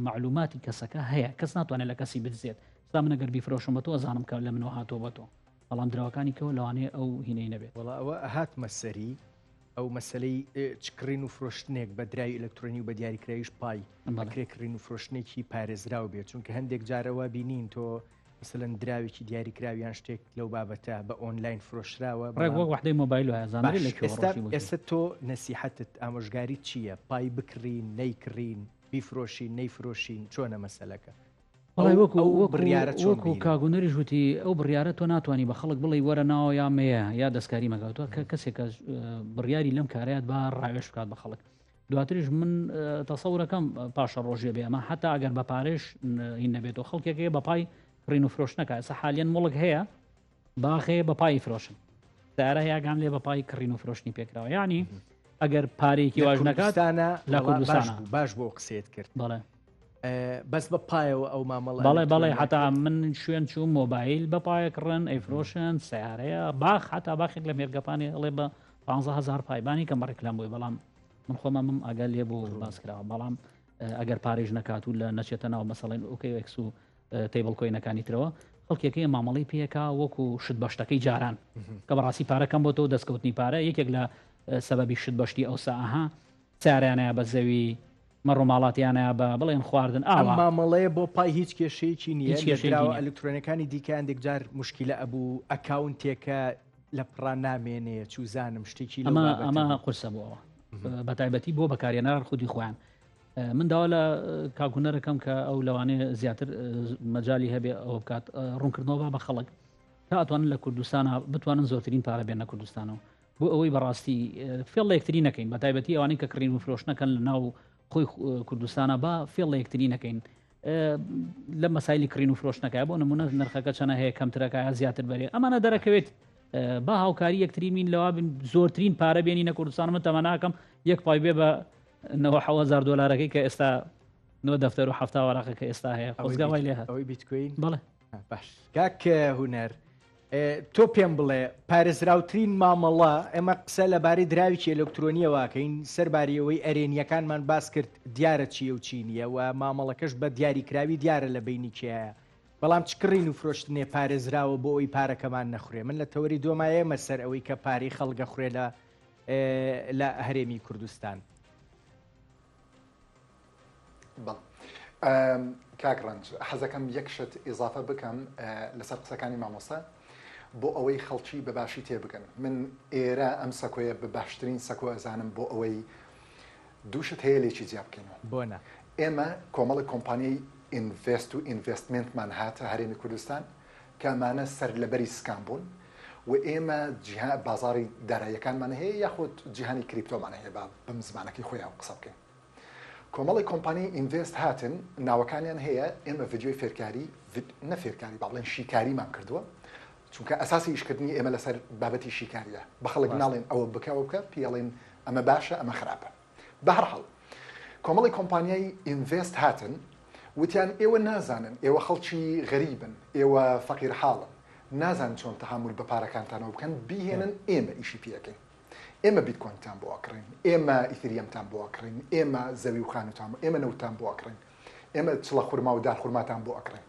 معلوماتی کەسەکە هەیە کەس ناتوانێت لە کەسی بدزێت ستا من ئەگەر بیفرۆشم بە تۆ ئەزانم کە لە منەوە هاتۆ بە تۆ بەڵام دراوەکانی کەەوە لەوانەیە ئەو هینەی نەبێت. وەڵا ئەوە هاتمە سەری ئەو مەسەلەی چ کڕین و فرۆشتنێک بە دراوی ئەلکترۆنی و بە دیاریکراویش پای ئەکرێ کڕین و فرۆشتنێکی پارێزراو بێت چونکە هەندێک جارەوە بینین تۆ مثلەن دراوێکی دیاریکراو یان شتێک لەو بابەتە بە ئۆنلاین فرۆشراوە ڕێک وەک وحدەی مۆبایل وایە زانرێ لە کوێ ئێستا ئێستا تۆ نەسیحەتت ئامۆژگاری چییە پای بکڕین نەیکڕین بیفرۆشین نەیفرۆشین چۆنە مەسەلەکە؟ وەڵای وەکو ئەو بڕیارە چۆن وەکو کاک هونەریش وتی ئەو بڕیارە تۆ ناتوانانی بە خەڵک بڵێی وەرە ناوە یا مەیە یا دەستکاری مەکە تۆ کە کەسێک کە بڕیاری لەم کارەیات با ڕاوێژ بکات بە خەڵک دواتریش من تەسەورەکەم پاشە ڕۆژێ بێ ئەمە حتا ئەگەر بە پارێش هین نەبێتەوە خەڵکێک هەیە بە پای کڕین و فرۆشتنەکە ئێستا حالیەن موڵک هەیە باخ هەیە بە پای فرۆشن سارە هەیە گام لێ بە پای کڕین و فرۆشتنی پێکراوە یعنی ئەگەر پارێکی واش نەکات لە کوردستان باش بۆ قسەیت کرد بەڵێ بەس بە پایەوە ئەو مامەڵە بەڵێ بەڵێ حتا من شوێن چوو مۆبایل بە پایە کڕن ئەیفرۆشن سیارەیە باخ حتا باخێک لە مێرگەپانی ئەڵێ بە 15000 پایبانی کەم ڕێکلام بووی بەڵام من خۆمە مم ئەگەر لێ بوو باس کراوە بەڵام ئەگەر پارێژ نەکات و لە نەچێتە ناو مەسەڵێن OKX و table coin ەکانی ترەوە خەڵکێک هەیە مامەڵەی پێکا وەکو شت بەشتەکەی جاران کە بەڕاستی پارە کەم بۆتەوە دەستکەوتنی پارە یەکێک لە سەبەبی شت بەشتی ئەوسا ئەها ساریانەیە بە زەوی مەڕۆماڵاتیانەیە بە بڵێن خواردن ئەم مامەڵەیە بۆ پای هیچ کێشەیەکی نییە کێشراوە ئەلکترۆنەکانی دیکە هەندێک جار مشکلە ئەبوو ئەکاونتێکە لە پڕا نامێنێ چوزانم شتێکی ئەمە ئەمە قورسە بۆەوە بە تایبەتی بۆ بەکارێنەر خودی خۆیان من داوا لە کاک هونەرەکەم کە ئەو لەوانەیە زیاتر مەجای هەبێ ئەوە بکات ڕوونکردنەوە با بە خەڵک تا ئەتوانن لە کوردستانە بتوانن زۆرترین پارە بێن لە کوردستانەوە بۆ ئەوەی بەڕاستی فێڵ لە یەکتری نەکەین بە تایبەتی ئەوانەی کە کڕین و فرۆشتنەکەن لە ناو خۆی کوردستانە با فێڵ لە یەکتری نەکەین لە مەسایلی کڕین و فرۆشتنەکە بۆ نمونە نرخەکە چەنە هەیە کەمترەکە یا زیاتر بەرێ ئەمانە دەرەکەوێت با هاوکاری یەکتری مین لەوا بن زۆرترین پارە بێنی نە کوردستان من تەمەناکەم یەک پای بێ بە 97000 دلارەکەی کە ئێستا نۆ دەفتەر و هەفتا وەراقە کە ئێستا هەیە خۆزگا وای لێ هات ئەوەی بیتکوین بەڵێ باش کاک هونەر تۆ پێم بڵێ پارێزراوترین مامەڵە ئێمە قسە لەبارەی دراوێکی ئەلکترۆنیەوەکەین سەرباری ئەوەی ئەرێنیەکانمان باس کرد دیارە چییە و چی نییە و مامەڵەکەش بە دیاریکراوی دیارە لە بینی کێیە بەڵام چ کڕین و فرۆشتنێ پارێزراوە بۆ ئەوی پارەکەمان نەخورێ من لە تەوەری دۆمایەمە سەر ئەوەی کە پارەی خەڵگە خوێ لە لە هەرێمی کوردستان. بەڵێ کاک ڕەنج حەزەکەم یەک شت ئیزافە بکەم لەسەر قسەکانی مامۆستا بۆ ئەوەی خەڵکی بە باشی تێبگەن من ئێرە ئەم سەکۆیە بە باشترین سەکۆ ئەزانم بۆ ئەوەی دوو شت هەیە لێکی جیا بکەینەوە بۆ نا ئێمە کۆمەڵە کۆمپانیای invest و investment مان هاتە هەرێمی کوردستان کە ئەمانە سەرلەبەری scam بوون و ئێمە جیها بازاڕی داراییەکانمان هەیە یاخود جیهانی کریپتۆمان هەیە با بەم زمانەکەی خۆیان قسە بکەین کۆمەڵی کۆمپانی invest هاتن ناوەکانیان هەیە ئێمە ڤیدیۆی فێرکاری نە فێرکاری با بڵێن شیکاریمان کردووە چونکە ئەساسی ئیشکردنی ئێمە لەسەر بابەتی شیکاریە بە خەڵک ناڵێن ئەوە بکە ئەوە بکە پێڵێن ئەمە باشە ئەمە خراپە بەهەرحاڵ کۆمەڵی کۆمپانیای invest هاتن وتیان ئێوە نازانن ئێوە خەڵکی غەریبن ئێوە فەقیر حاڵن نازانن چۆن تەعامول بە پارەکانتانەوە بکەن بیهێنن ئێمە ئیشی پێ ئەکەین ئێمە بیتکۆینتان بۆ ئەکڕین ئێمە ئیثریەمتان بۆ ئەکڕین ئێمە زەوی و خانوتان ئێمە نەوتتان بۆ ئەکڕین ئێمە چڵە خورما و دار خورماتان بۆ ئەکڕین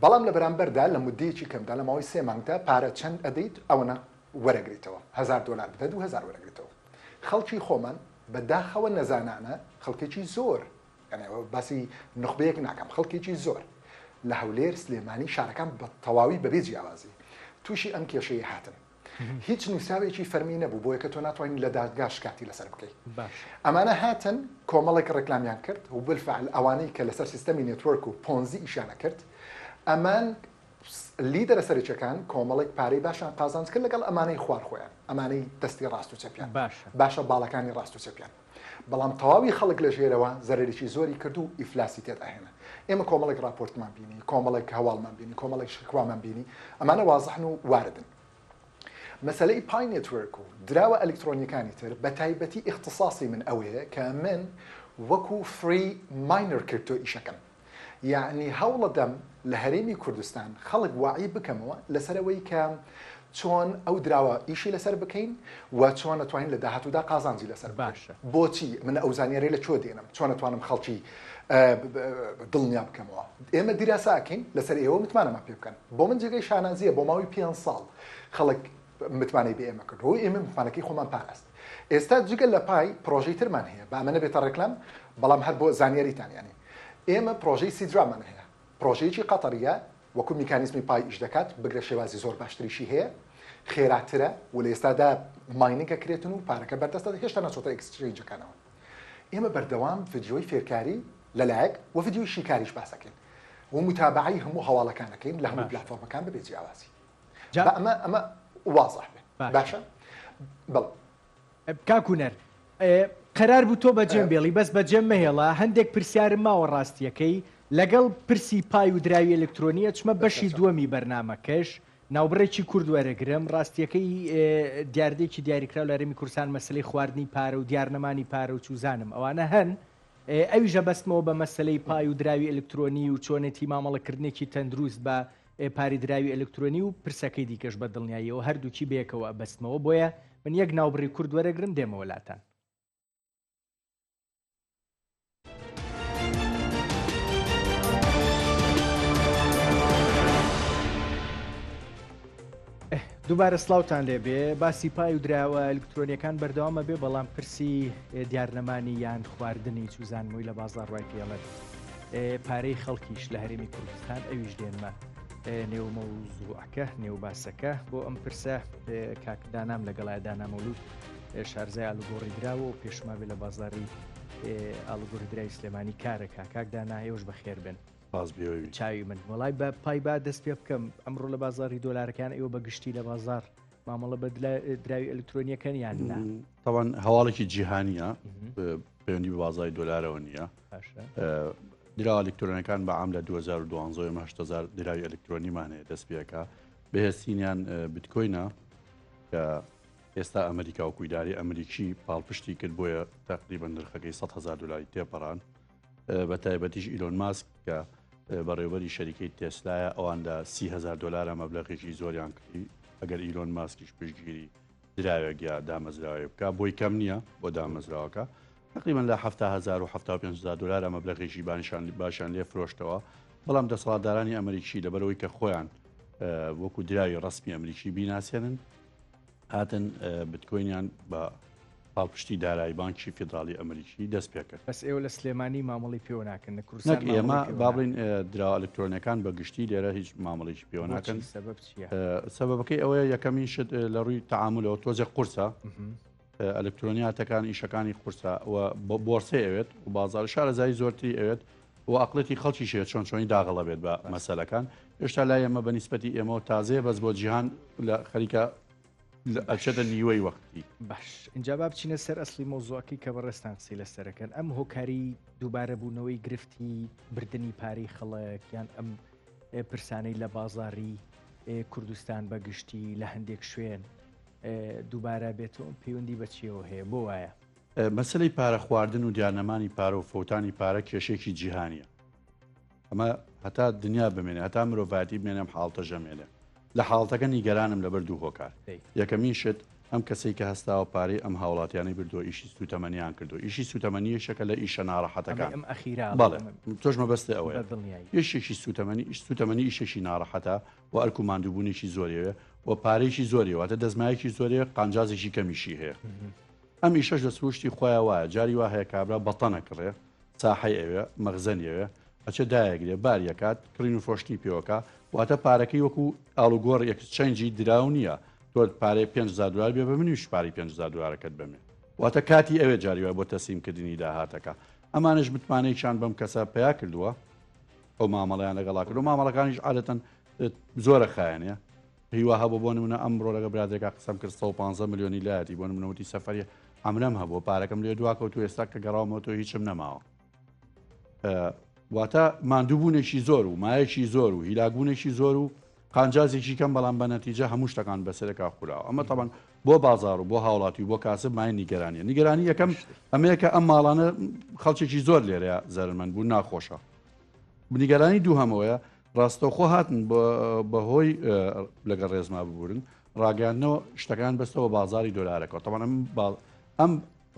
بەڵام لە بەرامبەردا لە مدەیەکی کەمدا لە ماوەی سێ مانگدا پارە چەند ئەدەیت ئەوەنە وەرەگریتەوە هەزار دۆلار بدە 2000 وەرەگریتەوە خەڵکی خۆمان بە داخەوە نەزانانە خەڵکێکی زۆر یانی ئەوە باسی نوخبەیەک ناکەم خەڵکێکی زۆر لە هەولێر سلێمانی شارەکان بە تەواوی بەبێ جیاوازی تووشی ئەم کێشەیە هاتن هیچ نووسراوێکی فەرمی نەبوو بۆیە کە تۆ ناتوانین لە دادگا شکاتی لەسەر بکەیت ئەمانە هاتن کۆمەڵێک ڕێکلامیان کرد و بالفعل ئەوانەی کە لەسەر سیستەمی network و پۆنزی ئیشیانە کرد ئەمان لیدەرە سەرەکیەکان کۆمەڵێک پارەی باشیان قازانج کرد لەگەڵ ئەمانەی خوار خۆیان ئەمانەی دەستی ڕاست و چەپیان باشە باشە باڵەکانی ڕاست و چەپیان بەڵام تەواوی خەڵک لە ژێرەوە زەرەرێکی زۆری کرد و ئیفلاسی تێدا هێنا ئێمە کۆمەڵێک ڕاپۆرتمان بینی کۆمەڵێک هەواڵمان بینی کۆمەڵێک شکوامان بینی ئەمانە وازحن و واردن مەسەلەی پای network و دراوە ئەلکترۆنیەکانی تر بە تایبەتی ئیختساسی من ئەوەیە کە من وەکو free miner crypto ئیشەکەم. یەعنی هەوڵەدەم لە هەرێمی کوردستان خەڵک واعی بکەمەوە لەسەر ئەوەی کە چۆن ئەو دراوە ئیشی لەسەر بکەین و چۆن ئەتوانین لە داهاتوودا قازانجی لەسەر بکەین. باشە. بۆچی من ئەو زانیاریە لە کوێ دێنم؟ چۆن ئەتوانم خەڵکی دڵنیا بکەمەوە؟ ئێمە دیراسە ئەکەین لەسەر ئێوە متمانەمان پێ بکەن. بۆ من جێگەی شانازیە بۆ ماوەی پێنج ساڵ خەڵک متمانەی بە ئێمە کرد و ئێمە متمانەکەی خۆمان پاراست. ئێستا جگە لە پای پرۆژەی ترمان هەیە، با ئەمە نەبێتە ڕێکلام، بەڵام هەر بۆ زانیاریتان یانی ئێمە پرۆژەی سیدرامان هەیە، پرۆژەیەکی قەتەریە وەکو میکانیزمی پای ئیش دەکات، بگرە شێوازی زۆر باشتریشی هەیە، خێراترە و لە ئێستادا mining ئەکرێتن و پارەکە بەردەستە هێشتا نەچۆتە exchange ەکانەوە. ئێمە بەردەوام ڤیدیۆی فێرکاری لەلایەک و ڤیدیۆی شیکاریش باس ئەکەین و موتابەعەی هەموو هەواڵەکان ئەکەین لە هەموو باشە. پلاتفۆرمەکان بەبێ جیاوازی. جا با ئەمە ئەمە وازح بێ. باشە. باشە؟ بەڵێ. کاک هونەر قەرار بوو تۆ بەجێم بێڵی بەس بەجێم مەهێڵە هەندێک پرسیارم ماوە ڕاستیەکەی لەگەڵ پرسی پای و دراوی ئەلکترۆنی ئەچمە بەشی دووەمی بەرنامەکەش ناوبڕێکی کورد وەرەگرم ڕاستیەکەی دیاردەیەکی دیاریکراو لە هەرێمی کوردستان مەسەلەی خواردنی پارە و دیارنەمانی پارە و چوزانم ئەوانە هەن ئەویش ئەبەستمەوە بە مەسەلەی پای و دراوی ئەلکترۆنی و چۆنێتی مامەڵەکردنێکی تەندروست بە پارەی دراوی ئەلکترۆنی و پرسەکەی دیکەش بە دڵنیاییەوە هەردووکی بەیەکەوە ئەبەستمەوە بۆیە من یەک ناوبڕی کورت وەرەگرم دێمەوە لاتان. دووبارە سلااوان لێبێ باسی پای و دراوە ئەلکترۆنیەکان بەردەوامە بێ بەڵام پرسی دیارنەمانی یان خواردنی چوزانمەوەی لە بازار ڕای پێڵێت پارەی خەڵکیش لە هەرێمی کوردستان ئەویش دێنمە نێو مەوزوعەکە نێو باسەکە بۆ ئەم پرسە کاک دانام لەگەڵای دانا مەولود شارزای ئالوگۆڕی دراوە و پێشما بێ لە بازاری ئالوگۆڕی درای سلێمانی کارەکە کاک دانا ئێوەش بەخێر بن چاوی من وڵای بە پای با دەست پێ بکەم ئەمڕۆ لە بازاری دۆلارەکان ئێوە بە گشتی لە بازار مامەڵە بە دراوی ئەلکترۆنیەکەن یان نا؟ تاوان هەواڵێکی جیهانیە پەیوەندی بە بازاری دۆلارەوە نییە دراوە ئەلکترۆنەکان بە عام لە 2012 ئێمە 8000 دراوی ئەلکترۆنیمان هەیە دەست پێەکە بەهێزترینیان بتکۆینە کە ئێستا ئەمریکا و کویداری ئەمریکی پاڵپشتی کرد بۆیە تقریبا نرخەکەی 100 هزار دلاری تێپەڕان بە تایبەتیش ئیلۆن ماسک کە بەڕێوبەری شەریکەی تێسلایە ئەوان لە 30هزار دلارە مەبلەغێکی زۆریان کردی ئەگەر ئیلۆن ماسکیش پشتگیری دراوێک یا دامەزراوێک بکە بۆی کەم نییە بۆ دامەزراوەکە تقریبا لە 70هزار و 75هزار دلارە مەبلەغێکی بانشان باشیان لێ فرۆشتەوە بەڵام دەسەڵاتدارانی ئەمریکی لەبەرەوەی کە خۆیان وەکو دراوی ڕسمی ئەمریکی بیناسێنن هاتن بتکۆینیان بە پاڵپشتی دارایی بانکی فیدراڵی ئەمریکی دەست پێکرد. بەس ئێوە لە سلێمانی مامەڵەی پێوە ناکەن لە کوردستان نەک ئێمە با بڵێین دراوە ئەلکترۆنیەکان بە گشتی لێرە هیچ مامەڵێکی پێوە ناکەن. سەبەب چییە؟ سەبەبەکەی ئەوەیە یەکەمین شت لە ڕووی تەعامولەوە تۆزێک قورسە ئەلکترۆنیاتەکان ئیشەکانی قورسە و بۆرسەی ئەوێت و بازار شارەزایی زۆرتری ئەوێت و ئەقلێتی خەڵکیش هەیە چۆن چۆنی داغڵە بێت بە مەسەلەکان هێشتا لای ئێمە بە نیسبەتی ئێمەوە تازەیە بەس بۆ جیهان لە خەریکە ئەچێتە نیوەی وەختی. باش ئینجا با بچینە سەر ئەسڵی مەوزوعەکەی کە بەڕێزتان قسەی لەسەرەکەن ئەم هۆکاری دووبارە بوونەوەی گرفتی بردنی پارەی خەڵک یان ئەم پرسانەی لە بازاری کوردستان بە گشتی لە هەندێک شوێن دووبارە بێتەوە پەیوەندی بە چیەوە هەیە بۆ وایە؟ مەسەلەی پارە خواردن و دیارنەمانی پارە و فەوتانی پارە کێشەیەکی جیهانیە ئەمە هەتا دنیا بمێنێ هەتا مرۆڤایەتی بمێنێ ئەم حاڵتە ژەمێنێ لە حاڵتەکە نیگەرانم لەبەر دوو هۆکار یەکەمین شت ئەم کەسەی کە هەستاوە پارەی ئەم هاوڵاتیانەی بردووە ئیشی سوتەمەنیان کردو ئیشی سوتەمەنی یەکێکە لە ئیشە ناڕەحەتەکان ئەم ئەخیرا بەڵێ تۆش مەبەستە ئەوەیە یەکێکی سوتەمەنی ئیش سوتەمەنی ئیشێکی ناڕەحەتە و ئەرک و ماندووبوونێکی زۆریەوێ و پارێکی زۆری واتە دەستمایەکی زۆریە قانجازێکی کەمیشی هەیە ئەم ئیشەش لە سروشتی خۆیا وایە، جاری وا هەیە کابرا بەتەن ئەکڕێ، ساحەی ئەوێ، مەخزەنی ئەوێ، ئەچێ دایەگرێ، باری ئەکات، کڕین و فرۆشتنی پێوە ئەکا، واتە پارەکەی وەکوو ئاڵوگۆڕ exchange ی دراو نییە، تۆ پارەی 5000 دلار بێ بە منیش پارەی 5000 دلارەکەت بەمێ. واتە کاتی ئەوێ جاری وایە بۆ تەسلیم کردنی داهاتەکە. ئەمانەش متمانەیەکیان بەم کەسە پەیا کردووە، ئەو مامەڵەیان لەگەڵا کردووە، مامەڵەکانیش عادەتەن زۆرە خایەنێ. هیوا هەبوو بۆ نمونە ئەمڕۆ لەگە برادێکا قسەم کرد 115 ملیۆنی لایەتی بۆ نمونە وتی سەفەری عەمرەم هەبوو پارەکەم لێ دوا کەوت و ئێستا کە گەڕاومەوە تۆ هیچم نەماوە واتە ماندووبوونێکی زۆر و مایەکی زۆر و هیلاکبوونێکی زۆر و قانجازێکی کەم بەڵام بە نەتیجە هەموو شتەکان بەسەرەکە خوراوە ئەمە تەبەن بۆ بازار و بۆ هاوڵاتی و بۆ کاسب مای نیگەرانیە نیگەرانی یەکەم ئەمەیە کە ئەم ماڵانە خەڵکێکی زۆر لێرەیە زەرمەند بوو ناخۆشە. نیگەرانی دووهەمەوەیە ڕاستەوخۆ هاتن بەهۆی لەگەڵ ڕێزما ببورن ڕاگەیاندنەوە شتەکان بەستەوە بازاری دۆلارەکە تەمان ئەم ئەم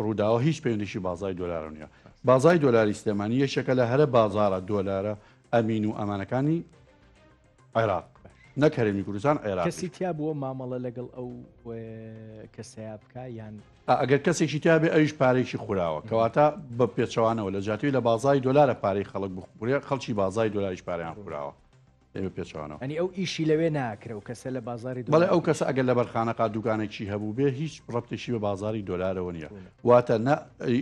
ڕووداوە هیچ پەیوەندیشی بازاری دۆلارە نیە بازاری دۆلاری سلێمانی یەکێکە لە هەرە بازارە دۆلارە ئەمین و ئەمانەکانی عێراق نەک هەرێمی کوردستان عێراق کەسی تیا بووە مامەڵە لەگەڵ ئەو کەسەیا بکە یان ئەگەر کەسێکی تیا بێ ئەویش پارێکی خوراوە کەواتە بە پێچەوانەوە لە جیاتی لە بازاری دۆلارە پارەی خەڵک بخورێ خەڵکی بازاری دۆلاریش پارەیان خوراوە ئێمە پێچەوانەوە ئەنی ئەو ئیشی لەوێ ناکرێ و کەسە لە بازاری بەڵێ ئەو کەسە ئەگەر لە بەرخانەقا دوکانێکی هەبوو بێ هیچ ڕەبتێکی بە بازاری دۆلارەوە نییە واتە نە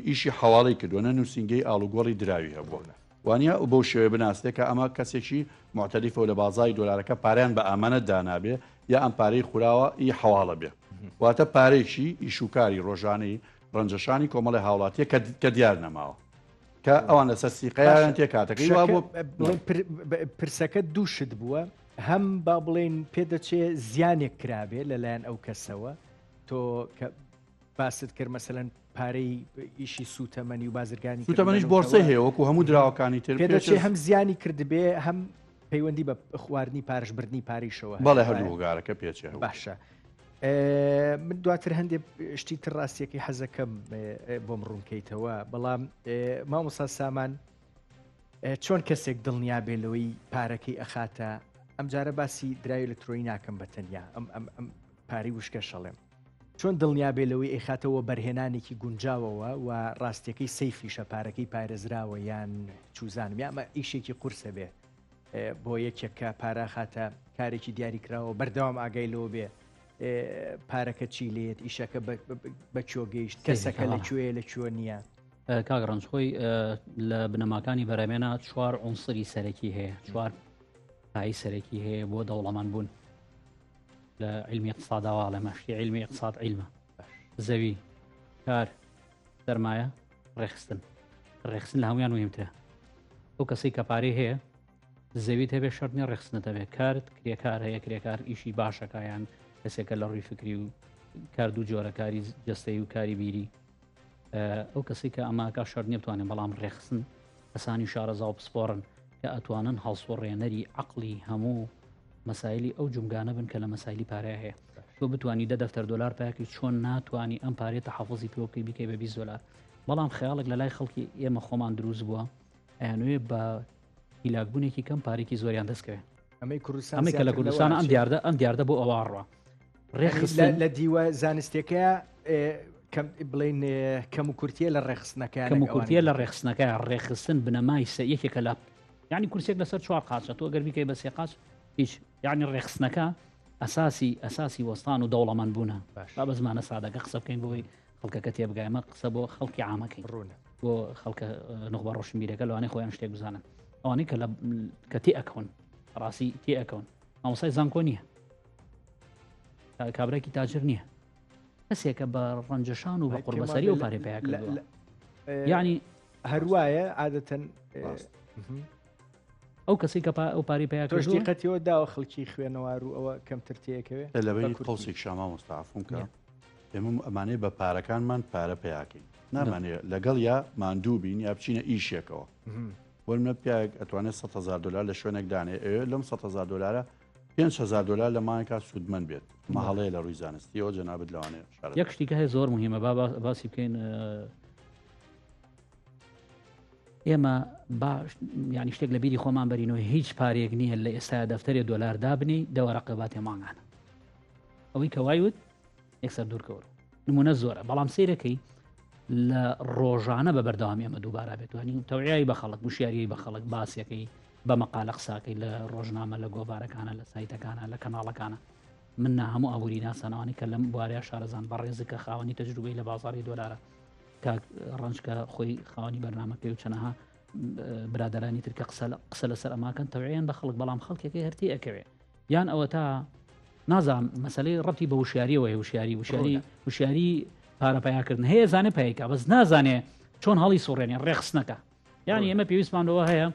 ئیشی حواڵی کردووە نە نووسینگەی ئاڵوگۆڕی دراوی هەبووە وانە و بەو شێوەیە بناسرێ کە ئەمە کەسێکی موعتەریفە و لە بازاڕی دۆلارەکە پارەیان بە ئامانەت دانابێ یا ئەم پارەی خوراوە ئی حەواڵە بێ واتە پارێکی ئیشوکاری ڕۆژانەی ڕەنجەشانی کۆمەڵی هاوڵاتیە کە دیار نەماوە کە ئەوان لەسەر سیقەیان تێ کاتەکەی وا بۆ پرسەکە دوو شت بووە هەم با بڵێن پێدەچێ زیانێک کرابێ لەلایەن ئەو کەسەوە تۆ کە باست کرد مەسەلەن پارەی ئیشی سوتەمەنی و بازرگانی سوتەمەنیش بۆرسەی هەیە وەکو هەموو دراوەکانی تر پێدەچێ هەم زیانی کردبێ هەم پەیوەندی بە خواردنی پارش بردنی پاریشەوە بەڵێ هەردوو هۆگارەکە پێچێ باشە من دواتر هەندێک شتی تر ڕاستیەکەی حەزەکەم بۆم ڕوونکەیتەوە بەڵام مامۆسا سامان چۆن کەسێک دڵنیا بێ لەوەی پارەکەی ئەخاتە ئەمجارە باسی دراوی ئەلکترۆنی ناکەم بە تەنیا ئەم ئەم ئەم پارەی وشکە شەڵێم چۆن دڵنیا بێ لەوەی ئەیخاتە وەبەرهێنانێکی گونجاوەوە و ڕاستیەکەی سەیفیشە پارەکەی پارێزراوە یان چوزانم یا ئەمە ئیشێکی قورسە بێ بۆ یەکێک کە پارە خاتە کارێکی دیاری کراوە بەردەوام ئاگای لەوە بێ پارەکە چی لێت ئیشەکە بە کوێ گەیشت کەسەکە لە کوێ لە کوێ نییە. کاک ڕەنج خۆی لە بنەماکانی بەرەمێنە چوار عنسری سەرەکی هەیە چوار پای سەرەکی هەیە بۆ دەوڵەمەند بوون لە علمی اقتصاداوە ئەڵێ مەشتی علمی اقتصاد علمە زەوی کار سەرمایە ڕێخستن ڕێخستن لە هەمویان مهمترە ئەو کەسەی کە پارەی هەیە زەویت هەبێ شەرت نیە ڕێخستنت هەبێ کارت کرێکار هەیە کرێکار ئیشی باشەکە یان کەسێکە لە ڕووی فکری و کار دوو جۆرە کاری جستەی و کاری بیری ئەو کەسی کە ئەماکە شەرت نیە بتوانێت بەڵام ڕێخستن کەسانی شارەزا و پسپۆڕن کە ئەتوانن هەڵسوڕێنەری عقلی هەموو مەسایلی ئەو جومگانە بن کە لە مەسایلی پارەیا هەیە تۆ بتانی دە دەفتەر دۆلار پاکی چۆن ناتوانانی ئەم پارەیە تەحەفزی پێ بکەی بیکەی بە 20 دۆلار بەڵام خەیاڵێک لە لای خەڵکی ئێمە خۆمان دروست بووە ئەیانوێ بە هیلاکبوونێکی کەم پارێکی زۆریان دەستکەوێت ئەمەی کوردستان ئەمەی کە لە کوردستان ئەم دیاردە ئەم دیاردە بۆ ئەوە ڕوە ڕێخستن لە دیوە زانستەکە کەم بڵین کەم و کورتیە لە ڕێخستنەکە کەم و کورتیە لە ڕێخستنەکە ڕێخستن بنەمای سە یەکێکە لە یعنی کورسێک لەسەر چوار قاچە تۆ گەر بیکەی بە سێ قاچ هیچ یعنی ڕێخستنەکە ئەساسی ئەساسی وەستان و دەوڵەمەند بوونە با بە زمانە سادەکە قسە بکەین بۆی خەڵکەکە تێبگای ئەمە قسە بۆ خەڵکی عامەکەین ڕوونە بۆ خەڵکە نوخبە ڕۆشنبیرەکە لەوانەیە خۆیان شتێک بزانن ئەوانەی کە لە کە تێ ئەکەون ڕاستی تێ ئەکەون مامۆسای زانکۆ نییە کابراکی تاجر نییە کەسێکە بە ڕەنجەشان و بە قوربەسەری و پارەی پیا کردووە یعنی هەروایە عادەتەن ئەو کەسی کە ئەو پارەی پیا تۆش دیقەتیەوە داوە خەڵکی خوێنەوار و ئەوە کەمتر تێکەوێ لەبەری قوسێک شاما مستعفم کە ئێمە ئەمانەیە بە پارەکانمان پارە پیاکەین نامانێ لەگەڵ یا ماندوو بین یا بچینە ئیشێکەوە وەرمە پیاک ئەتوانێت 100 دلار لە شوێنێک دانێ ئەوێ لەم 100 دلارە 5هزار دلار لە مانگا سوودمەند بێت مە هەڵەیە لە ڕووی زانستیەوە جەنابت لەوانەیە یەک شتیکە هەیە زۆر مهمە با باسی بکەین ئێمە باش ینی شتێک لە بیری خۆمان بەرینەوە هیچ پارێک نییە لە ئێستا دەفتەرێ دۆلار دابنی دەوەرەقە باتێ مانگانە ئەوەی کە وای وت یەکسەر دوورکەوە نمونە زۆرە بەڵام سیرەکەی لە ڕۆژانە بە بەردەوامی ئەمە دووبارە بێتوانی تەوعیایی بە خەڵک وشیاریی بە خەڵک باسیەکەی بە مەقالە قساکەی لە ڕۆژنامە لە گۆڤارەکانە لە سایتەکانە لە کەناڵەکانە من نا هەموو ئابووری ناسانەوانی کە لەم بوارە شارەزان بەڕێزی کە خاوەنی تەجروبەی لە بازاری دۆلارە کاک ڕەنج کە خۆی خاوەنی بەرنمەکەی و چەنەها برادرانی تر کە قسە قسە لەسەر ئەماکەن تەوعیان بە خەڵک بەڵام خەڵکێکی هەرتی ئەکەوێ یان ئەوە تا نازام مەسلەی ڕەتی بە وشیاریەوە وشیاری وشیاری وشیاری پارە پیاکردن هەیە زانێ پیکا بەس نازانێ چۆن هەڵی سوڕێنێ ڕێخستنەکە یعنی ئێمە پێویستمان لەوە هەیە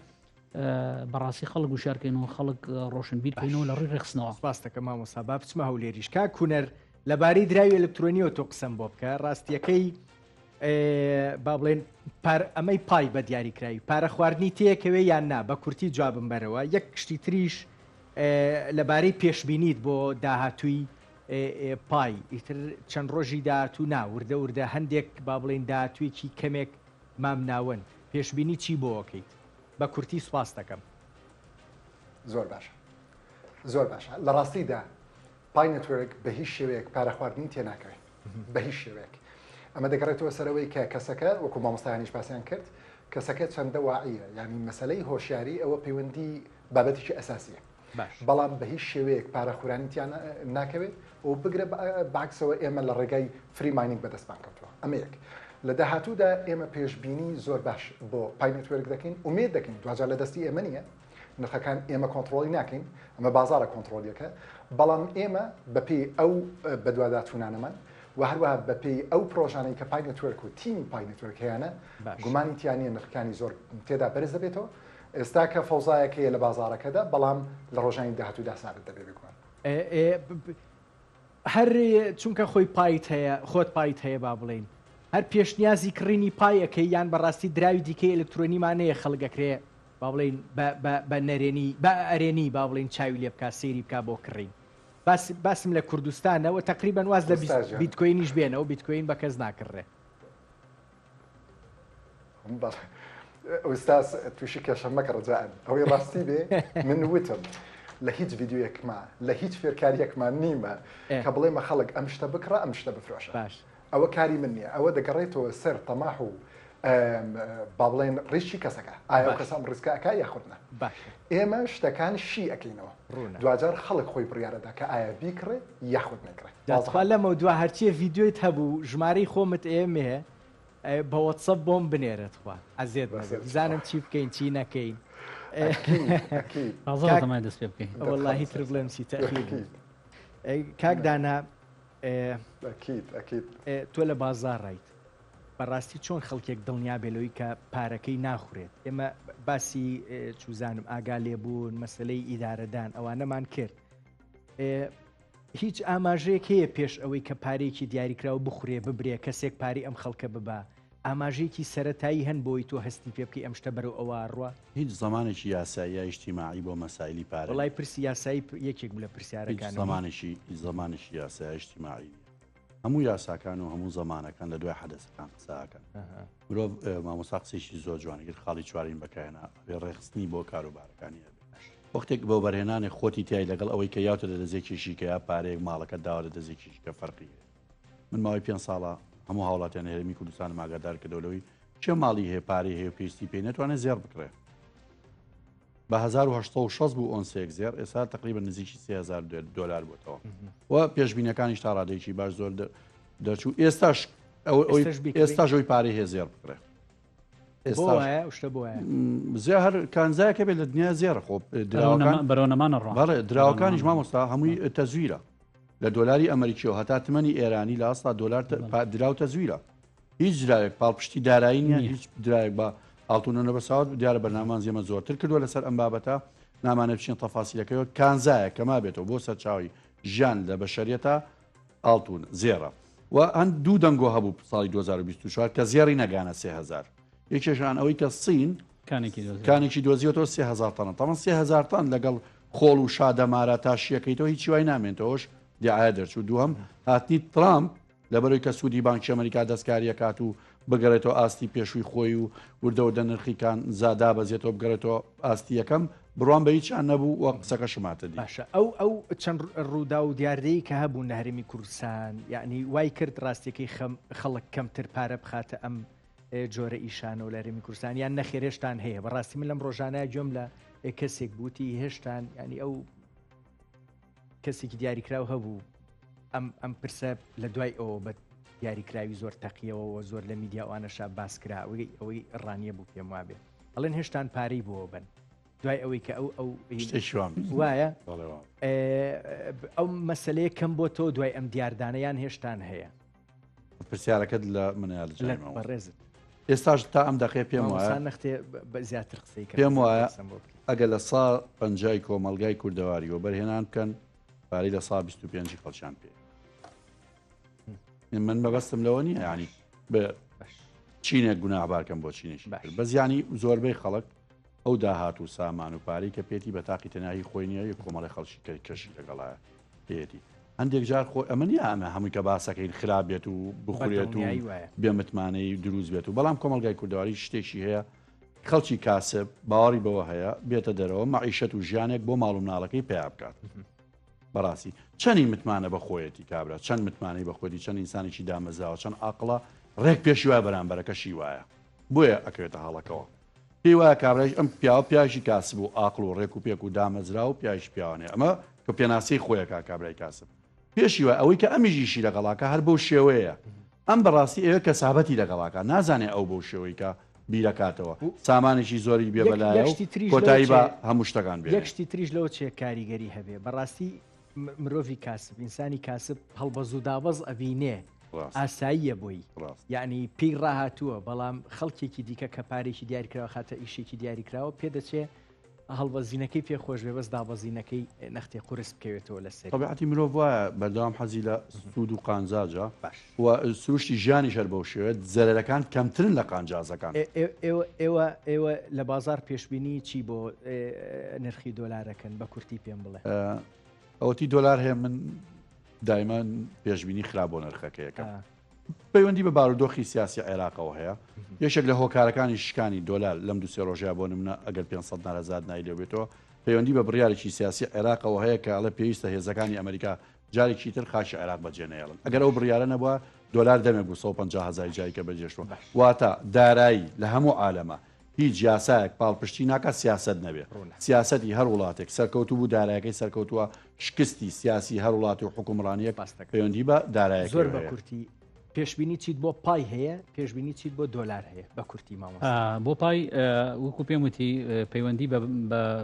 بەڕاستی خەڵک وشارکەین و خەڵک ڕۆشنبیر بکەینەوە لە ڕووی ڕێخستنەوە. سپاست دەکەم مامۆستا با بچمە هەولێریش کاک هونەر لەبارەی دراوی ئەلکترۆنیەوە تۆ قسەم بۆ بکە ڕاستیەکەی. با بڵێن ئەمەی پای بە دیاریکراوی پارە خواردنی تێکەوێ یان نا بە کورتی جوابم بەرەوە یەک شتی تریش لەبارەی پێشبینیت بۆ داهاتووی پای ئیتر چەند ڕۆژی داهاتوو نا وردە وردە هەندێک با بڵێین داهاتوویەکی کەمێک مامناوەند پێشبینی چی بۆ ئەکەیت بە کورتی سوپاست دەکەم. زۆر باشە زۆر باشە لە ڕاستیدا پای نێتوێرک بە هیچ شێوەیەک پارە خواردنی تێناکەوێت بە هیچ شێوەیەک ئەمە دەگەڕێتەوە سەرەوەی کە کەسەکە وەکو مامۆستایانیش باسیان کرد کەسەکە چەندە واعیە یعنی مەسلەی هۆشیاری ئەوە پەیوەندی بابەتێکی ئەساسیە بەڵام بە هیچ شێوەیەک پارە خورانی تیا ناکەوێت و بگرە بەعکسەوە ئێمە لە ڕێگای free mining بەدەستمان کەوتووە ئەمە یەک لە داهاتوودا ئێمە پێشبینی زۆر باش بۆ پای نێتوێرک دەکەین ئومێد دەکەین دواجار لە دەستی ئێمە نییە نرخەکان ئێمە کۆنتڕۆڵی ناکەین ئەمە بازارە کۆنتڕۆڵیەکە بەڵام ئێمە بەپێی ئەو بەدواداچوونانەمان و هەروەها بەپێی ئەو پرۆژانەی کە پای نێتوێرک و تیمی پای نێتوێرک هەیانە گومانی تیا نییە نرخەکانی زۆر تێدا بەرز دەبێتەوە ئێستا کە فەوزایەک هەیە لە بازاڕەکەدا بەڵام لە ڕۆژانی داهاتوودا سارد دەبێت بێگومان. هەر چونکە خۆی پایت هەیە خۆت پایت هەیە با بڵێین هەر پێشنیازی کڕینی پای ئەکەی یان بەڕاستی دراوی دیکەی ئەلکترۆنیمان هەیە خەڵک ئەکرێ با بڵێین بە نەرێنی بە ئەرێنی با بڵێین چاوی لێ بکا سەیری بکا بۆ کڕین باس باسم لە کوردستانە و تەقریبەن واز لە بیتکۆینیش بێنەوە بیتکۆین بە کەس ناکڕێ. ئوستاز تووشی کێشە مەکە ڕجاء ئەوەی ڕاستی بێ من وتم لە هیچ ڤیدیۆیەکما لە هیچ فێرکاریەکمان نیمە کە بڵێمە خەڵک ئەم شتە بکڕە ئەم شتە بفرۆشە باش ئەوە کاری من نییە ئەوە دەگەڕێتەوە سەر تەماح و با بڵێن ڕیشی کەسەکە ئایا کەس ئەم ڕیسکە ئەکا یاخود نا باش ئێمە شتەکان شی ئەکەینەوە دواجار خەڵک خۆی بڕیارەدا کە ئایا بیکڕێ یاخود نەکڕێ داخوا لەمە دوا هەرچیە ڤیدیۆیت هەبوو ژمارەی خۆمت ئێمێ بە وەتسەپ بۆم بنێرە تخوا عەزێت مەبێ بزانم چی بکەین چی نەکەین دەست پێ بکەین وەڵاهی تر بڵێم چی تەخیر کاک دانا تۆ لە بازاڕیت بەڕاستی چۆن خەڵکێک دڵنیا بێ لەوەی کە پارەکەی ناخورێت ئێمە باسی چوزانم ئاگا لێبوون مەسلەی ئیدارەدان ئەوانەمان کرد هیچ ئاماژەیەک هەیە پێش ئەوەی کە پارەیەکی دیاریکراو بخورێ ببرێ کەسێک پارەی ئەم خەڵکە ببا؟ ئاماژەیەکی سەرەتایی هەن بۆی تۆ هەستی پێ بکەی ئەم شتە بەرەو ئەوە ئەڕوا؟ هیچ زمانێکی یاسایی یا ئیجتیماعی بۆ مەسایلی پارە وەڵای پرسی یاسایی یەکێک بوو لە هیچ پرسیارەکانم. زمانێکی زمانێکی یاسایی ئیجتیماعی نییە. هەموو یاساکان و هەموو زمانەکان لە دوای حەدەسەکان قسە ئەکەن. مرۆڤ مامۆستا قسەیەکی زۆر جوانی کرد خاڵی چوارین بەکارهێنا ئەبێ ڕێکخستنی بۆ کاروبارەکانی هەبێ. وەختێک بە وەبەرهێنانێک خۆتی تای لەگەڵ ئەوەی کە یاوتە لە دەزێکیشی کە یا پارەیەک ماڵەکەت داوە لە دەزێکیشی کە فەرقی هەیە من ماوەی پێ ساڵە هەموو هاوڵاتیان هەرێمی کوردستانم ئاگادار کردەوە لەوەی کێ ماڵی هەیە پارەی هەیە و پێویستی پێی نەتوانێت زێڕ بکڕێ بە 1960 بوو ئۆنسێک زێڕ ئێستا تقریبا نزیکی 3000 دلار بۆتەوە و پێشبینەکانیش تا ڕادەیەکی باش زۆر دەرچوو ئێستاش ئێستاش ئەوی پارەی هەیە زێڕ بکڕێ زێ هەر کانزایەکە بێت لە دنیا زێڕە خۆ بەرەونەمانە بەڵێ دراوەکانیش مامۆستا هەمووی تەزویرە لە دۆلاری ئەمریکیەوە هەتا تمەنی ئێرانی لە ئاستا دۆلار دراو تەزویرە هیچ دراوێک پاڵپشتی دارایی نیە هیچ دراوێک بە ئاڵتونە نەبەساوت دیارە بەرنامان زێمە زۆرتر کردووە لەسەر ئەم بابەتە نامانە بچین تەفاسیلەکەەوە کانزایە کەما بێتەوە بۆ سەرچاوی ژیان لە بەشەریەتە ئاڵتون، زێڕە. و هەند دوو دەنگۆ هەبوو ساڵی 2024 کە زێڕی نەگانە 3000. یەکێشان ئەوەی کە سین کانێکی دۆزیەتەوە 3000 تەنە. تەمەن 3000 تەن لەگەڵ خۆڵ و شادەمارە تاشیەکەیتەوە هیچی وای نامێنێتەوەش دیعاە دەرچوو. دووەم هاتنی ترامپ لەبەرەوەی کە سوودی بانکی ئەمریکا دەستکاریەکات و بگەڕێتەوە ئاستی پێشووی خۆی و وردە وردە نرخی کانزا دابەزێتەوە بگەڕێتەوە ئاستی یەکەم، بڕوام بە هیچیان نەبوو و قسەکەشم هاتە دی. باشە ئەو ئەو چەند ڕووداو و دیاردەی کە هەبوون لە هەرێمی کوردستان یەعنی وای کرد ڕاستیەکەی خەم خەڵک کەمتر پارە بخاتە ئەم جۆرە ئیشانەوە لە هەرێمی کوردستان یان نەخێر هێشتان هەیە بەڕاستی من لەم ڕۆژانە گوێم لە کەسێک بووتی هێشتان یعنی ئەو کەسێکی دیاریکراو هەبوو ئەم ئەم پرسە لە دوای ئەوە بە دیاریکراوی زۆر تەقیەوەەوە زۆر لە میدیا ئەوانەشا باس کرا ئەوەی ئەوەی ڕانیە بوو پێم وابێ ئەڵێن هێشتان پارەی بۆ بن دوای ئەوەی کە ئەو ئەو وایە ئەو مەسلەیە کەم بۆ تۆ دوای ئەم دیاردانە یان هێشتان هەیە پرسیارەکەت لە منیان بەڕێزت ئێستاش تا ئەم دەقەیە پێم وایە نەختێ زیاتر قسەی پێم وایە ئەگەر لە سا پەنجای کۆمەڵگای کوردەواری وەبەرهێنان بکەن پارەی لە سا 25 خەڵکیان پێ من مەبەستم لەوە نییە ینی بە چینێک گوناهبارکەم بۆ چینێکی تر بەس یانی زۆربەی خەڵک ئەو داهات و سامان و پارەی کە پێتی بە تاقی تەناهی خۆی نییە یە کۆمەڵی خەڵکی کە کەشی لەگەڵایە پێیەتی هەندێک جار خۆ ئەمە نییە ئەمە هەمووی کە باسەکەین خراپ بێت و بخورێت و بێ متمانەی دروست بێت و بەڵام کۆمەڵگای کوردەواری شتێکی هەیە خەڵکی کاسب باوەڕی بەوە هەیە بێتە دەرەوە مەعیشەت و ژیانێک بۆ ماڵ و مناڵەکەی پیا بکات. بەڕاستی چەنی متمانە بە خۆیەتی کابرا چەند متمانەی بە خۆیەتی چەند ئینسانێکی دامەزراوە چەند ئاقڵە ڕێک پێشی وایە بەرامبەرەکەشی وایە بۆیە ئەکەوێتە هەڵەکەوە پێی وایە کابرایش ئەم پیاوە پیاوێکی کاسب و ئاقڵ و ڕێک و پێک و دامەزراو و پیاوێکی پیاوانەیە ئەمە کە پێناسەی خۆیەکە کابرای کاسب پێشی وایە ئەوەی کە ئەمیش ئیشی لەگەڵاکە هەر بەو شێوەیە ئەم بەڕاستی ئەوێ کەسابەتی لەگەڵاکە نازانێ ئەو بەو شێوەی کە بیرەکاتەوە سامانێکی زۆری بێ بەلایە و کۆتایی بە هەموو شتەکان بێنێ. یەک شتی تریش لەوە چێ کاریگەری هەبێ بەڕاستی مرۆڤی کاسب ئینسانی کاسب هەڵبەز و دابەز ئەبینێ ئاساییە بۆی یعنی پێی ڕاهاتووە بەڵام خەڵکێکی دیکە کە پارێکی دیاریکراوە خاتە ئیشێکی دیاریکراوە پێدەچێ هەڵبەزینەکەی پێ خۆش بێ بەس دابەزینەکەی نەختێ قورس بکەوێتەوە لەسەری. تەبیعەتی مرۆڤ وایە بەردەوام حەزی لە سوود و قانجاجە و سروشتی ژیانیش هەر بەو شێوەیە زەرەرەکان کەمترن لە قانجازەکان. ئێوە ئێوە ئێوە لە بازاڕ پێشبینی چی بۆ نرخی دۆلارەکەن بە کورتی پێم بڵێ؟ ئەوەتی دۆلار هەیە من دایمە پێشبینی خراپ بۆ نرخەکەیەکەم. پەیوەندی بە بارودۆخی سیاسی عێراقەوە هەیە، یەکێک لە هۆکارەکانی شکانی دۆلار لەم دوو سێ ڕۆژەیا بۆ نمونە ئەگەر 500 دینار هەزار دیناری لێ بێتەوە پەیوەندی بە بڕیارێکی سیاسی عێراقەوە هەیە کە ئەڵێ پێویستە هێزەکانی ئەمریکا جارێکی تر خاکی عێراق بەجێ نەهێڵن ئەگەر ئەو بڕیارە نەبووە دۆلار دەمێک بوو 150 هەزاری جایکە بەجێشتوە واتە دارایی لە هەموو عالەمە هیچ یاسایەک پاڵپشتی ناکات سیاسەت نەبێ. سیاسەتی هەر وڵاتێک سەرکەوتوو بوو دارایەکەی سەرکەوتووە، شکستی سیاسی هەر وڵاتی و حوکمڕانییەک پەیوەندی بە دارایەکەیەوە زۆر بە کورتی پێشبینی چیت بۆ پای هەیە پێشبینی چیت بۆ دۆلار هەیە بە کورتی مامۆستا؟ بۆ پای وەکو پێم وتی پەیوەندی بە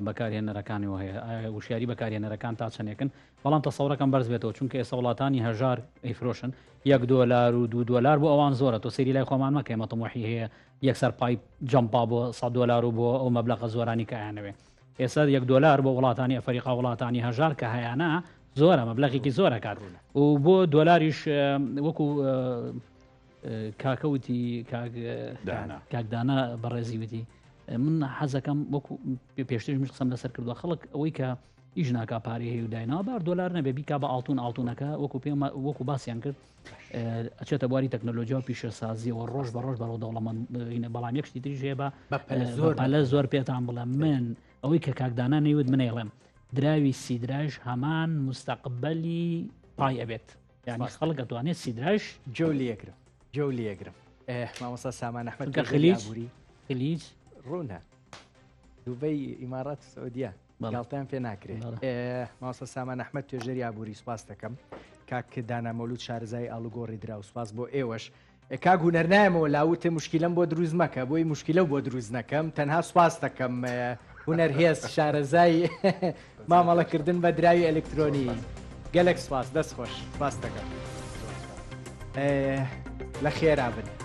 بەکارهێنەرەکانەوە هەیە وشیاری بەکارهێنەرەکان تا چەندێکن بەڵام تەسەورەکەم بەرز بێتەوە چونکە ئێستا وڵاتانی هەژار ئەیفرۆشن یەک دۆلار و دو دۆلار بۆ ئەوان زۆرە تۆ سەیری لای خۆمان مەکە ئێمە تموحی هەیە یەکسەر پای جەمپا بۆ 100 دۆلار و بۆ ئەو مەبلەغە زۆرانی کە ئەیانەوێ ئێستا یەک دۆلار بۆ وڵاتانی ئەفریقا وڵاتانی هەژار کە هەیانە زۆرە مەبلەغێکی زۆرە کات و بۆ دۆلاریش وەکو کاکە وتی کاکدانە بەڕێزی وتی من حەزەکەم وەکو پێشتر مش قسەم لەسەر کردووە خەڵک ئەوەی کە ئیش ناکا پارەی هەیە و دایناوە بار دۆلار نەبێ بیکا بە ئاڵتون ئاڵتونەکە وەکو پێم وەکو باسیان کرد ئەچێتە بواری تەکنەلۆژیا و پیشەسازیەوە ڕۆژ بە ڕۆژ بەرەو دەوڵەمەند بەڵام یەک شتی تریش هەیە بە زۆر پەلە زۆر پێتان بڵێم من ئەوەی کە کاکدانا نەیوت منەیڵێم دراوی سیدراش هەمان مستەقبلی پای ئەبێت یعنی خەڵک ئەتوانێت سیدراش جۆ لەگرم جۆ لەگرم مامۆستا سامان ئەحمد خلیج خلیج ڕوونە دوبەی ئیمارات سعودیە گاڵتەیان پێ ناکرێت مامۆستا سامان ئەحمد توێژەری ئابووری سوپاس دەکەم کاک دانا مەولود شارەزای ئاڵوگۆڕی دراو سوپاس بۆ ئێوەش کاک هونەر نایەمەوە لاوتێ مشکلم بۆ دروست مەکە بۆی مشکلە بۆ دروست نەکەم تەنها سوپاس دەکەم هونەر هێز شارەزای مامەڵەکردن بە دراوی ئەلکترۆنی گەلک سوپاس دەست خۆش سوپاس دەکەم لە خێرا بن.